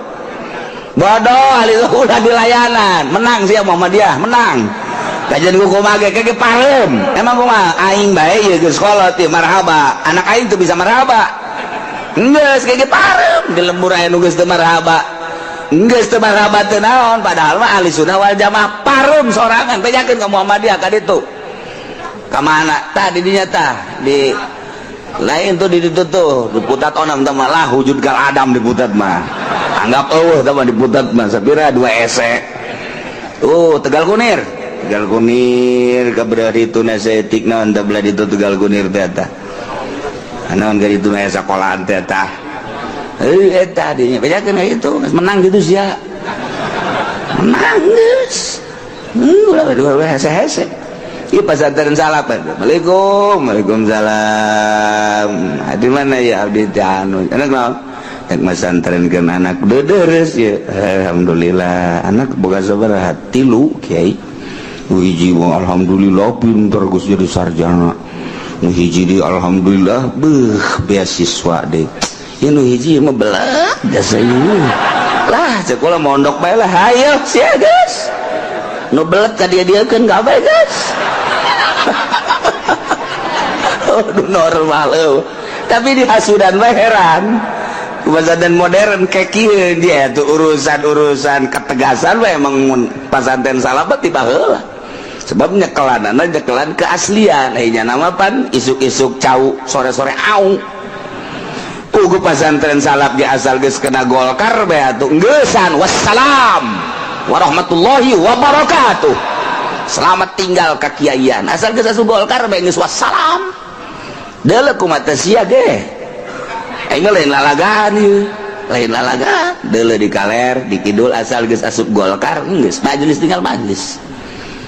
bodoh ahli, ulah dilayanan. Menang sih Muhammadiyah, menang. Kajian ku kumaha ge ge pareum. Emang kumaha aing bae ieu geus kolot ieu marhaba, anak aing tuh bisa marhaba geus ge pareum. Di lembur aya nu geus teu marhaba, geus teu marhaba teu naon, padahal mah ahli sunnah wal jamaah, pareum sorangan. Bejakeun ka Muhammadiyah ka ditu, ka mana tah di dinya tah, di lain tuh, di ditu tuh, di putat onam tah lah wujud kal adam di putat mah, anggap eueuh tah mah di putat mah sapira dua ese tuh. Tegal Kunir, Tegal Kunir ka belah ditu na saeutik, naon tah belah ditu Tegal Kunir teh tah, naon ka ditu aya sakolahan teh tah, eta dinya bejakeun itu menang gitu sia, menang geus. Ulah dua hese-hese. Ieu pasantren salaf. Assalamualaikum, waalaikumsalam. Di mana ya abdi teh anu? Anak naon? Rek masantrenkeun anak dedereus ya. Alhamdulillah, anak boga sabaraha? Tilu, Kiai. Nu hiji mah alhamdulillah pinter, geus jadi sarjana. Nu hiji di alhamdulillah beuh beasiswa deh. Ya nu hiji mah belah jasa ieu. Lah, cek kula mondok bae lah. Hayo sia geus. Nu belet ka dia dieukeun gawe geus. Aduh, normal eueuh. Tapi di hasudan mah heran. Pesantren modern kayak kieu dia tuh urusan-urusan ketegasan mah emang mun pasantren salaf tiba heula. Sebab nyekelanana nyekelan keaslian. Nya nama pan isuk-isuk cau, sore-sore au. Pugu pasantren salaf ge asal geus kena Golkar bae atuh geusan, wassalam warahmatullahi wabarakatuh. Selamat tinggal kakiaian. Asal geus asup Golkar bae geus wassalam. Deuleu kumaha sia ge. Aing mah lain lalagaan ieu. Lain lalagaan. Deuleu di kaler, di kidul asal geus asup Golkar geus majelis tinggal majelis.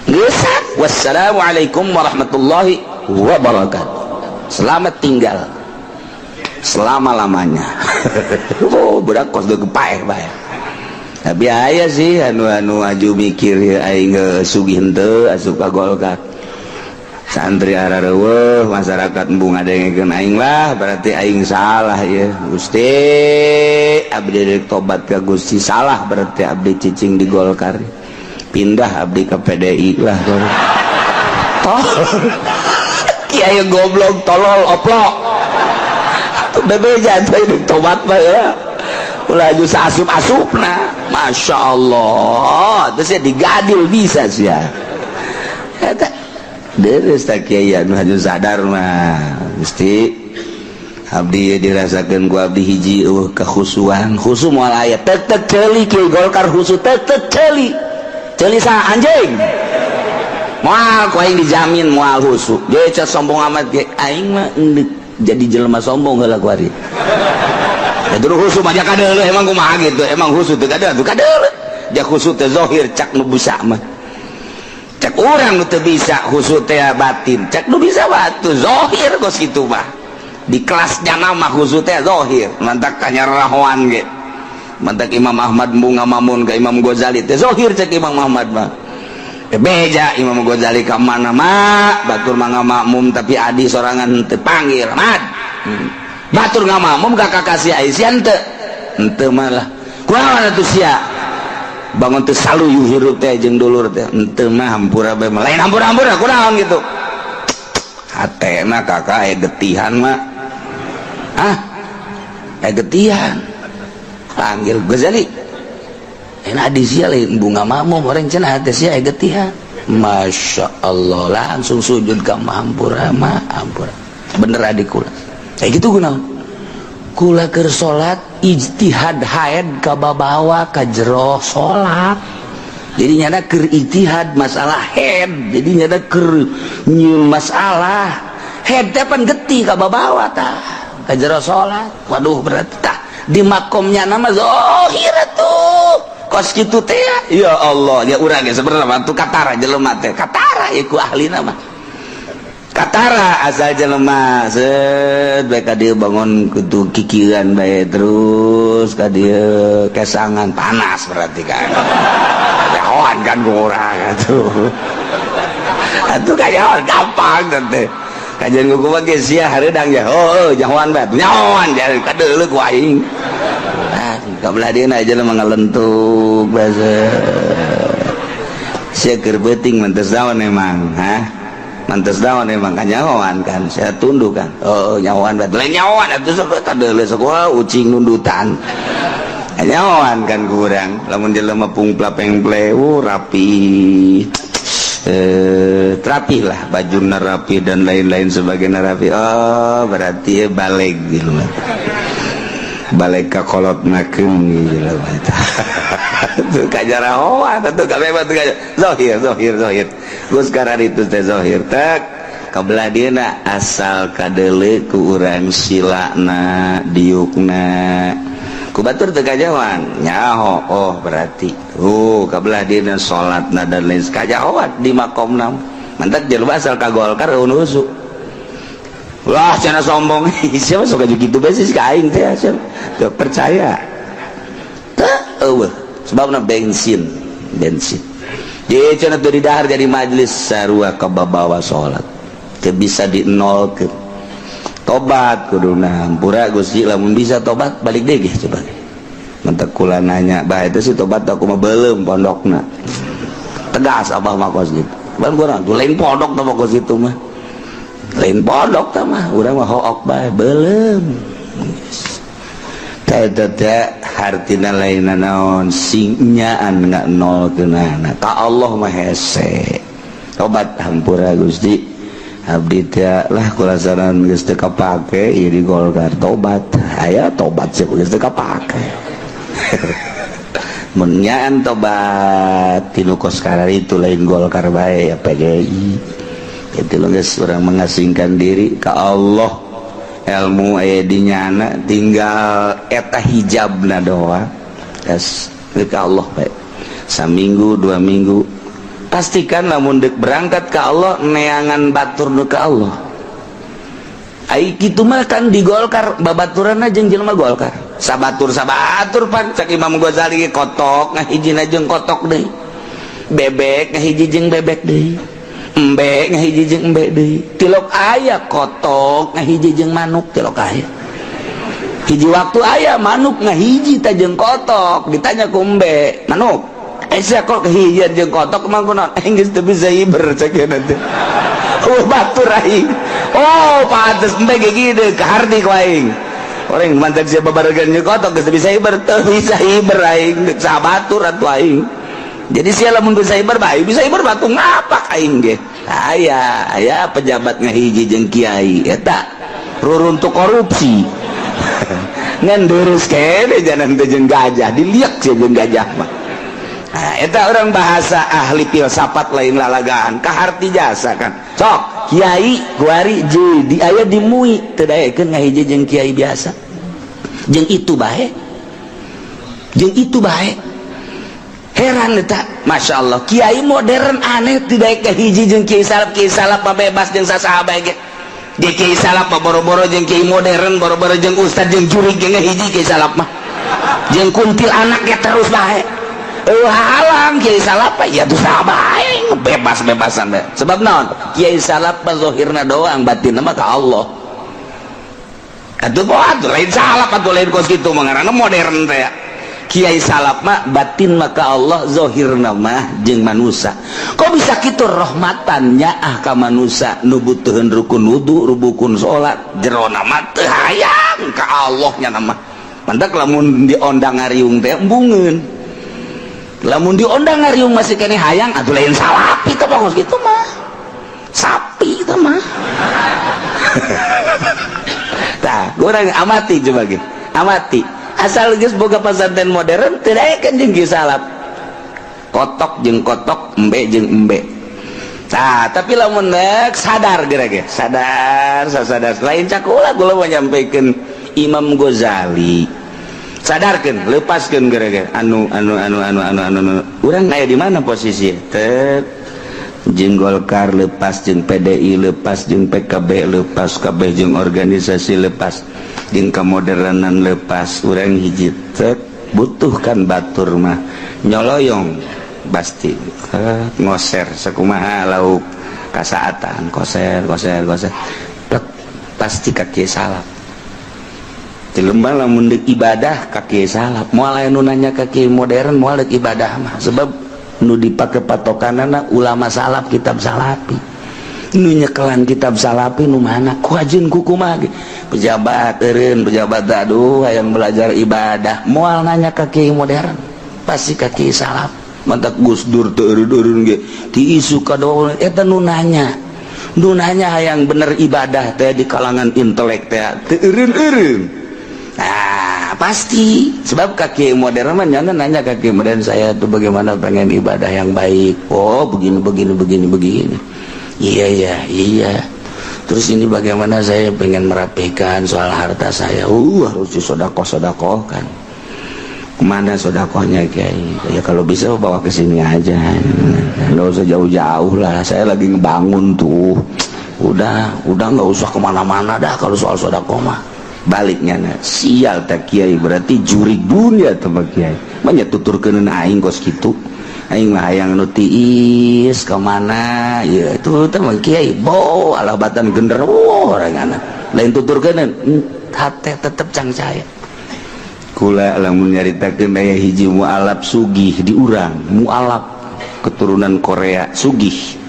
Geus, wassalamualaikum warahmatullahi wabarakatuh. Selamat tinggal selama-lamanya. Oh, budak kos deuk paeh bae. Tapi aya sih anu anu aju mikir ya, aing sugih henteu asup ka Golkar. Santri arareuweuh, masyarakat embung ngadengekeun aing lah, berarti aing salah ya. Gusti, abdi rek tobat ka Gusti, salah berarti abdi cicing di Golkar. Pindah abdi ke PDI lah. Tol. Kiai goblok, tolol, oplok. Bebeja teh tobat mah ya. Ulah aju asup-asupna. Masya Allah. Terus ya digadil bisa sih ya. Eta. Deres tak kiai anu haju sadar mah. Gusti, abdi dirasakeun ku abdi hiji eueuh kekhusuan. Khusu moal aya, tek tek ceuli kiai Golkar khusu, tek tek ceuli. Ceuli sa anjing. Moal ku aing dijamin moal khusu. Ge sombong amat ge aing mah endek jadi jelema sombong heula ku ari. Ya dulu khusu mah kadeuleuh, emang kumaha gitu. Emang khusu teu kadeuleuh, teu kadeuleuh. Ja khusu teh zahir cak nu bisa mah. Cek urang nu teu bisa khusu teh batin. Cek nu bisa batu zahir kos kitu mah. Di kelasnya nama khusu teh zahir. Mantak kanyarahoan ge. Mantak Imam Ahmad bunga mamun ke Imam Ghazali teh zahir cek Imam Ahmad mah. Beja Imam Ghazali ka mana mah batur mah makmum tapi adi sorangan teu panggil Mad. Batur ngamakmum ka kakasih Aisyah teu. Henteu malah. Kunaon atuh sia? Bangun teu saluyu hirup teh jeung dulur teh. Henteu mah, hampura bae mah. Lain hampura-hampura kunaon gitu. Hatena kakak aya getihan mah. Ah? Aya getihan. Panggil Ghazali. Enak di sia lain bunga makmum orang cenah hate sia aya getihan. Masya Allah, langsung sujud ka hampura mah, hampura. Bener adik kula. Kayak gitu kunaon? Kula keur salat ijtihad haid kababawa ka jero salat. Jadi nyada keur ijtihad masalah haid, jadi nyada keur nyieun masalah haid teh pan getih kababawa tah ka jero salat. Waduh, berarti tah di makomnya nama zahir tuh kos kitu teh ya Allah ya urang ge sebenarnya mah tuh katara jelema teh katara ieu ku ahlina mah katara asal jelema set bae ka dieu bangun kudu kikieuan bae terus ka dieu kesangan panas, berarti kan nyahoan kan ku urang atuh atuh kanyahoan gampang teh kajian ku mah geus sia hareudang ya. Oh, nyahoan bae nyahoan jadi kadeuleu ku aing. Ah, kabelah dieuna jelema ngalentuk bahasa sia keur beuting mantes naon emang, ha mantes naon emang kanyahoan kan saya tunduk kan. Oh, nyahoan bae lain nyahoan atuh sok kadeuleu sok wah ucing nundutan nyahoan kan kurang. Lamun jelema pungpla pengple rapi, rapi lah, baju rapi dan lain-lain sebagainya rapi. Oh, berarti ya balik gitu, balik ka kolot nakeun gitu tuh kajarahoan tuh kabeh tuh zahir zahir zahir. Geus sekarang itu teh zahir tek kabelah dieuna asal kadeuleu ku urang silana diukna ku batur teu kajawan nyaho. Oh, berarti kabelah dieuna salatna dan lain kajahoan di makomna. Mantak jelema asal ka Golkar eueuh. Wah, cenah sombong. Siapa sok aju kitu bae sih ka aing teh, siapa teu percaya teu eueuh sebabna bensin bensin. Jadi cenah teu didahar jadi majelis sarua kababawa salat teu bisa di nolkeun. Tobat kuduna, hampura Gusti lamun bisa tobat balik deui ge coba. Mantak kula nanya bah itu sih tobat aku mah beuleum pondokna. Tegas abah mah kos gitu. Ban kurang tuh lain pondok tah kos itu mah. Lain pondok tah mah urang mah hook bae beuleum. Teh teh hartina lain naon sing nyaan nggak nol kenana ka Allah mah hese. Tobat, hampura Gusti, abdi teh lah kulasaran geus teu kapake ieu di Golkar, tobat aya tobat sih geus teu kapake. Mun nyaan tobat tinu kos itu lain Golkar bae ya PDI itu geus urang mengasingkan diri ke Allah, ilmu aya di nyana tinggal eta hijabna doa tes ke Allah bae. Saminggu 2 minggu pastikan lamun dek berangkat ke Allah neangan batur nu ke Allah. Ai kitu mah kan di Golkar babaturanna jeung jelema Golkar sabatur sabatur pan cak Imam Ghazali kotok ngahijina jeung kotok deui, bebek ngahiji jeung bebek deui, embe ngahiji jeung embe deui, tilok aya kotok ngahiji jeung manuk, tilok aya hiji waktu aya manuk ngahiji ta jeung kotok. Ditanya ku embe, "Manuk, sia kok kehijian jeung kotok emang kunaon?" "Eh, geus teu bisa hiber," cek nanti. Oh, batur aing. Oh, pantes embe ge kieu kaharti ku aing. Orang mantak siapa babaregan jeung kotok geus teu bisa hiber, teu bisa hiber aing sabatur atuh aing. Jadi sia lamun bisa cyber bae, bisa cyber batu ngapak aing ge. Aya aya pejabat ngahiji jeung kiai eta ruruntuk korupsi. Ngan deres kene jalan teh jeung gajah, diliak sia jeung gajah mah. Nah, eta orang bahasa ahli filsafat lain lalagaan kaharti jasa kan. Sok kiai kuari jadi aya di MUI teu daekeun ngahiji jeung kiai biasa. Jeung itu bae. Jeung itu bae. Heran eta, Masya Allah, kiai modern aneh tidak kahiji jeung kiai salaf. Kiai salaf mah bebas jeung sasaha bae ge. Di kiai salaf mah boro-boro jeung kiai modern, boro-boro jeung ustad, jeung jurig ge ngahiji kiai salaf mah. Jeung kuntil anak ge terus bae. Eueuh halang kiai salaf mah ya tuh saha bae, bebas-bebasan bae. Sebab naon? Kiai salaf mah zahirna doang, batinna mah ka Allah. Atuh atuh lain salaf atuh, lain kos kitu mah ngaranna modern teh. Kiai salaf mah batin maka Allah, zahirna mah jeung manusia. Kok bisa kitu? Rahmatan nyaah ka manusia nu butuheun rukun wudu, rukun salat, jerona mah teu hayang ka Allah nya mah. Mantak lamun diondang ngariung teh embungeun. Lamun diondang ngariung masih kene hayang atuh lain salapi teh kos kitu mah. Sapi itu mah. Tah, kurang amati coba gitu. Amati. Asal geus boga pesantren modern teu daekeun jeung kieu salaf. Kotok jeung kotok, embe jeung embe. Nah, tapi lamun nek sadar geura ge, sadar, sadar. Lain cakula kula mau nyampaikan Imam Ghazali. Sadarkeun, lepaskeun geura ge. Anu anu anu anu anu anu, anu. Urang aya di mana posisi? Tek jeung Golkar lepas, jeung PDI lepas, jeung PKB lepas, kabeh jeung organisasi lepas, jeung kemodernan lepas, urang hiji tek butuhkan batur mah nyoloyong pasti ngoser sakumaha lauk kasaatan koser koser koser tek pasti kaki salaf. Di lembang lamun deuk ibadah kaki salaf, moal aya nu nanya kaki modern, moal deuk ibadah mah, sebab nu dipake patokanana ulama salaf, kitab salafi. Nu nyekelan kitab salafi nu mana, ku ajeun ku kumaha ge. Pejabat eureun pejabat, aduh, hayang belajar ibadah moal nanya ka kiai modern, pasti ka kiai salaf. Mantak Gus Dur teu eureun-eureun ge ti isu ka doa eta. Nu nanya, nu nanya hayang bener ibadah teh di kalangan intelek teh teu eureun-eureun. Nah, pasti sebab kaki modern mah jangan nanya kaki modern, saya tuh bagaimana pengen ibadah yang baik. Oh, begini begini begini begini. Iya, terus ini bagaimana, saya pengen merapikan soal harta saya. Harus disodakoh sodakoh kan. Kemana sodakohnya, Kiai? Ya kalau bisa bawa ke sini aja, nggak usah jauh-jauh lah, saya lagi ngebangun tuh. Udah nggak usah kemana-mana dah kalau soal sodakoh mah. Baliknya nah, sial tak kiai, berarti jurig dunia teman kiai banyak tuturkeun aing kos kitu. Aing mah hayang nu tiis kemana ya itu teman kiai bo alabatan genderuwo orang anak lain tuturkeun hate tetep cangcaya. Kula lamun nyaritakeun aya hiji mualaf sugih di urang, mualaf keturunan Korea sugih.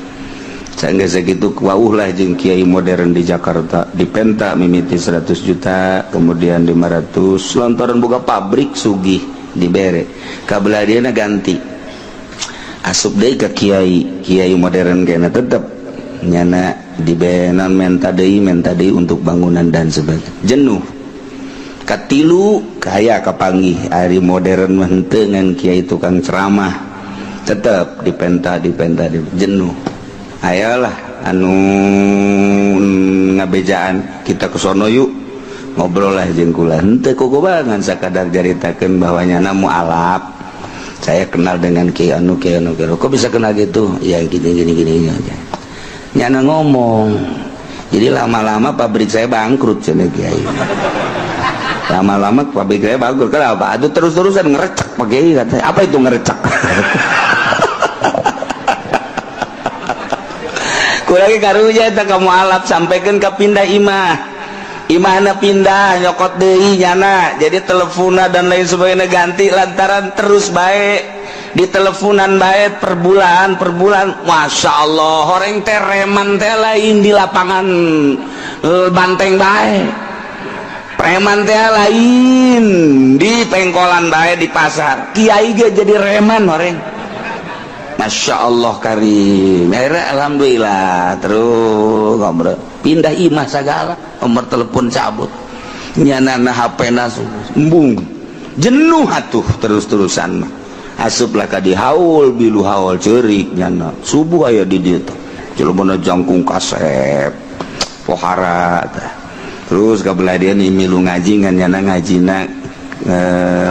Sehingga segitu wauh lah jeung kiai modern di Jakarta, dipenta mimiti 100 juta, kemudian 500, lantaran buka pabrik sugih dibere. Kabelah dieuna ganti, asup deui ka kiai kiai modern kena tetep nyana dibenan, menta deui untuk bangunan dan sebagainya. Jenuh, katilu kaya kapanggih ari modern mah henteu ngan kiai tukang ceramah, tetep dipenta dipenta di jenuh. Ayolah anu ngabejaan kita ke sono yuk, ngobrol lah jeung kula henteu kukubangan, sakadar caritakeun bahwa nyana mualaf, saya kenal dengan kiai anu, kiai anu, kiai anu. Kok bisa kenal gitu ya? Gini gini gini aja nyana ngomong. Jadi lama-lama pabrik saya bangkrut cenah kiai. Lama-lama pabrik saya bangkrut. Kenapa? Aduh, terus-terusan ngerecek Pak Kiai katanya. Apa itu ngerecek? Kurangi karunya eta kamu alap sampaikan ke pindah imah, imahna pindah nyokot deui nyana. Jadi teleponnya dan lain sebagainya ganti lantaran terus baik di teleponan baik per bulan per bulan. Masya Allah, orang teh reman teh lain di lapangan banteng baik, preman teh lain di pengkolan baik, di pasar. Kiai ge jadi reman orang. Masya Allah karim. Akhirnya alhamdulillah terus ngobrol, pindah imah segala, nomor telepon cabut, nyana HP nasu embung, jenuh atuh terus-terusan mah. Asuplah ka di haul, bilu haul ceurik nyana, subuh aya di dieu teh, jelema jangkung kasep pohara tah. Terus kabelah dia nih milu ngaji ngan nyana ngajina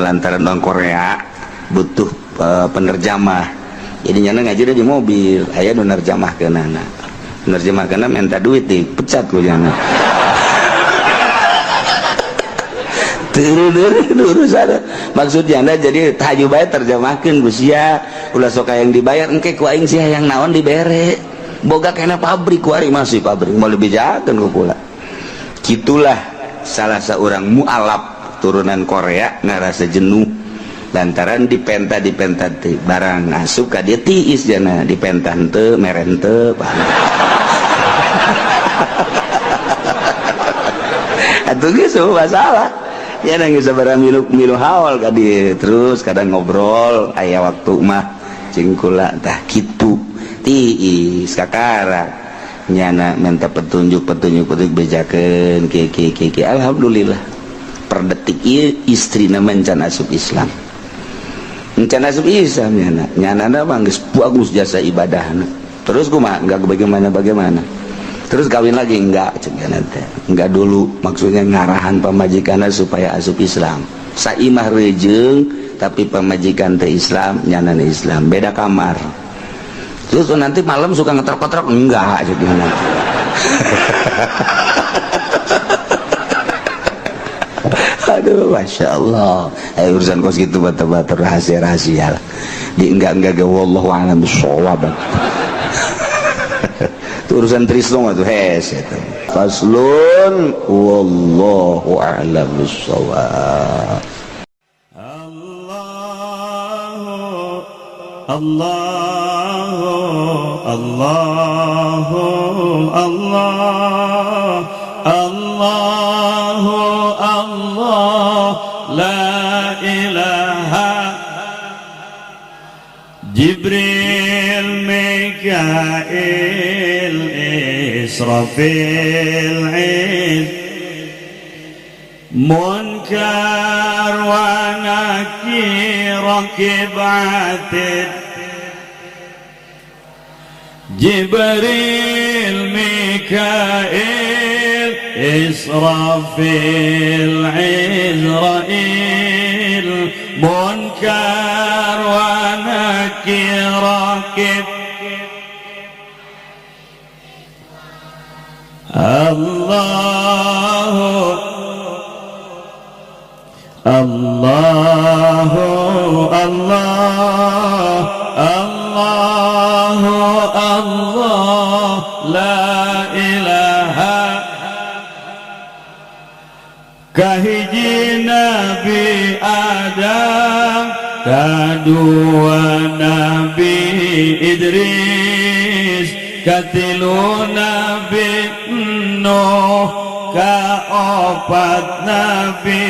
lantaran orang Korea butuh penerjamah, jadi nyana ngaji di mobil, aya nu nerjamahkeunana, nerjemahkeunana minta duit, dipecat ku nyana. Urusan maksudnya jadi tahaju bae terjemahkeun ku sia, ulah sok yang dibayar, engke ku aing sia yang naon dibere, boga kena pabrik kuari, masih pabrik mau lebih jakeun ku kula. Gitulah salah seorang mualaf turunan Korea ngarasa jenuh lantaran dipenta dipenta teh barang asup ka dia tiis jana, dipenta henteu mere henteu. Atuh geus masalah ya, nang sabaraha milu milu haul ka dieu, terus kadang ngobrol aya waktu mah cing kula tah kitu, tiis kakara nyana minta petunjuk petunjuk petunjuk, bejakeun kieu kieu kieu kieu. Alhamdulillah per detik ieu istrina mencan asup Islam, mencan asup Islam. Nyana nyana mah geus bagus jasa ibadahna. Terus kumaha, enggak bagaimana bagaimana, terus kawin lagi enggak cek teh, enggak dulu, maksudnya ngarahan pamajikanna supaya asup Islam. Saimah rejeung tapi pamajikan teh Islam, nyana Islam, beda kamar. Terus nanti malam suka ngetrok-ngetrok enggak cek nanti. Aduh, masya Allah. Urusan kos gitu batu-batu rahasia-rahasia lah. Di enggak-enggak ge wallahu a'lam bissawab. Itu urusan trisno tuh hes itu. Faslun wallahu a'lam bissawab. Allah Allah Allah Allah Allah la ilaha. Jibril, Mikail, Israfil, Iz, Munkar wa Nakir, Rakib Atid, Jibril, Mikail, Israfil, Izrail, Munkar wa Nakir, Rakib. Allah Allah Allah Allah Allah la ilaha. Kahiji Nabi Adam, kadua Nabi Idris, katilu Nabi Nuh, kaopat Nabi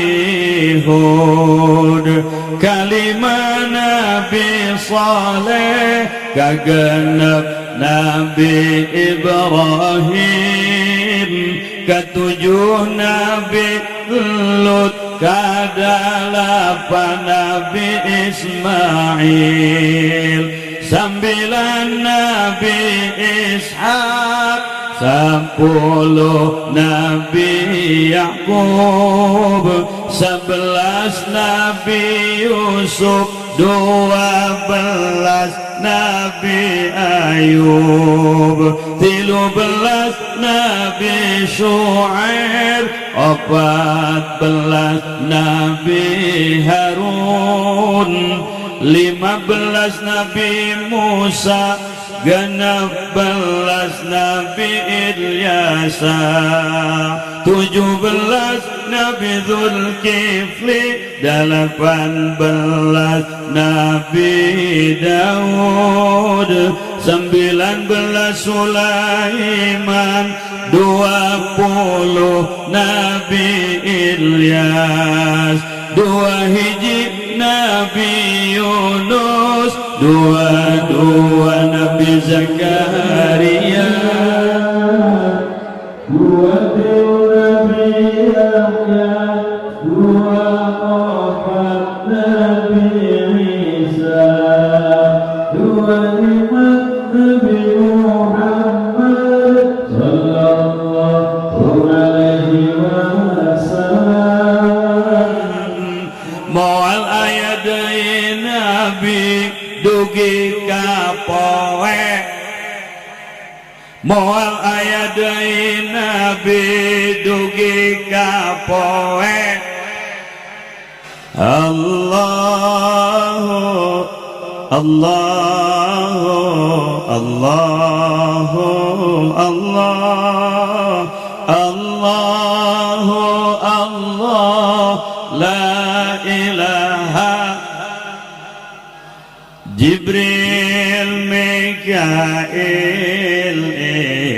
Hud, kalima Nabi Saleh, kagenep Nabi Ibrahim, ketujuh Nabi Lut, kadalapan Nabi Ismail, sembilan Nabi Ishak, 10 Nabi Yakub, 11 Nabi Yusuf, 12 Nabi Ayub, 13 Nabi Shu'aib, 14 Nabi Harun, 15 Nabi Musa, 16 Nabi Ilyasa, 17 Nabi Zulkifli, 18 Nabi Daud, 19 Sulaiman, 20 Nabi Ilyas, 2 hiji Nabi Yunus, 22 Dua Nabi Zakaria, dua Nabi Yahya, dua opat Nabi Isa, dua lima Nabi Muhammad sallallahu alaihi wasallam. Moal aya deui Nabi dugi ka poe, moal aya deui Nabi dugi ka poe. Allahu Allahu Allahu Allah Allahu Allah la ilaha. Jibril, Mikail,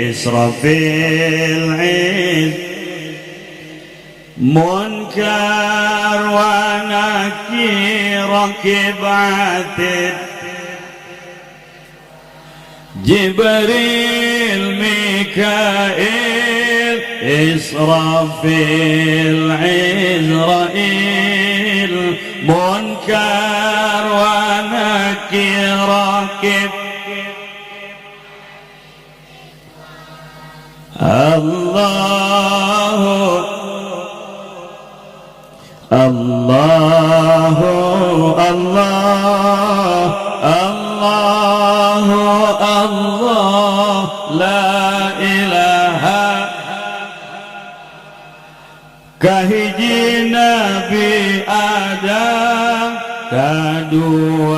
Israfil, Munkar wa Nakir, Rakib Atid. Jibril, Mikail, Israfil, Izrail, Munkar wa Nakir, Rakib. Allahu Allahu Allah Allahu Allah la ilaha. Kahiji Nabi Adam, kadua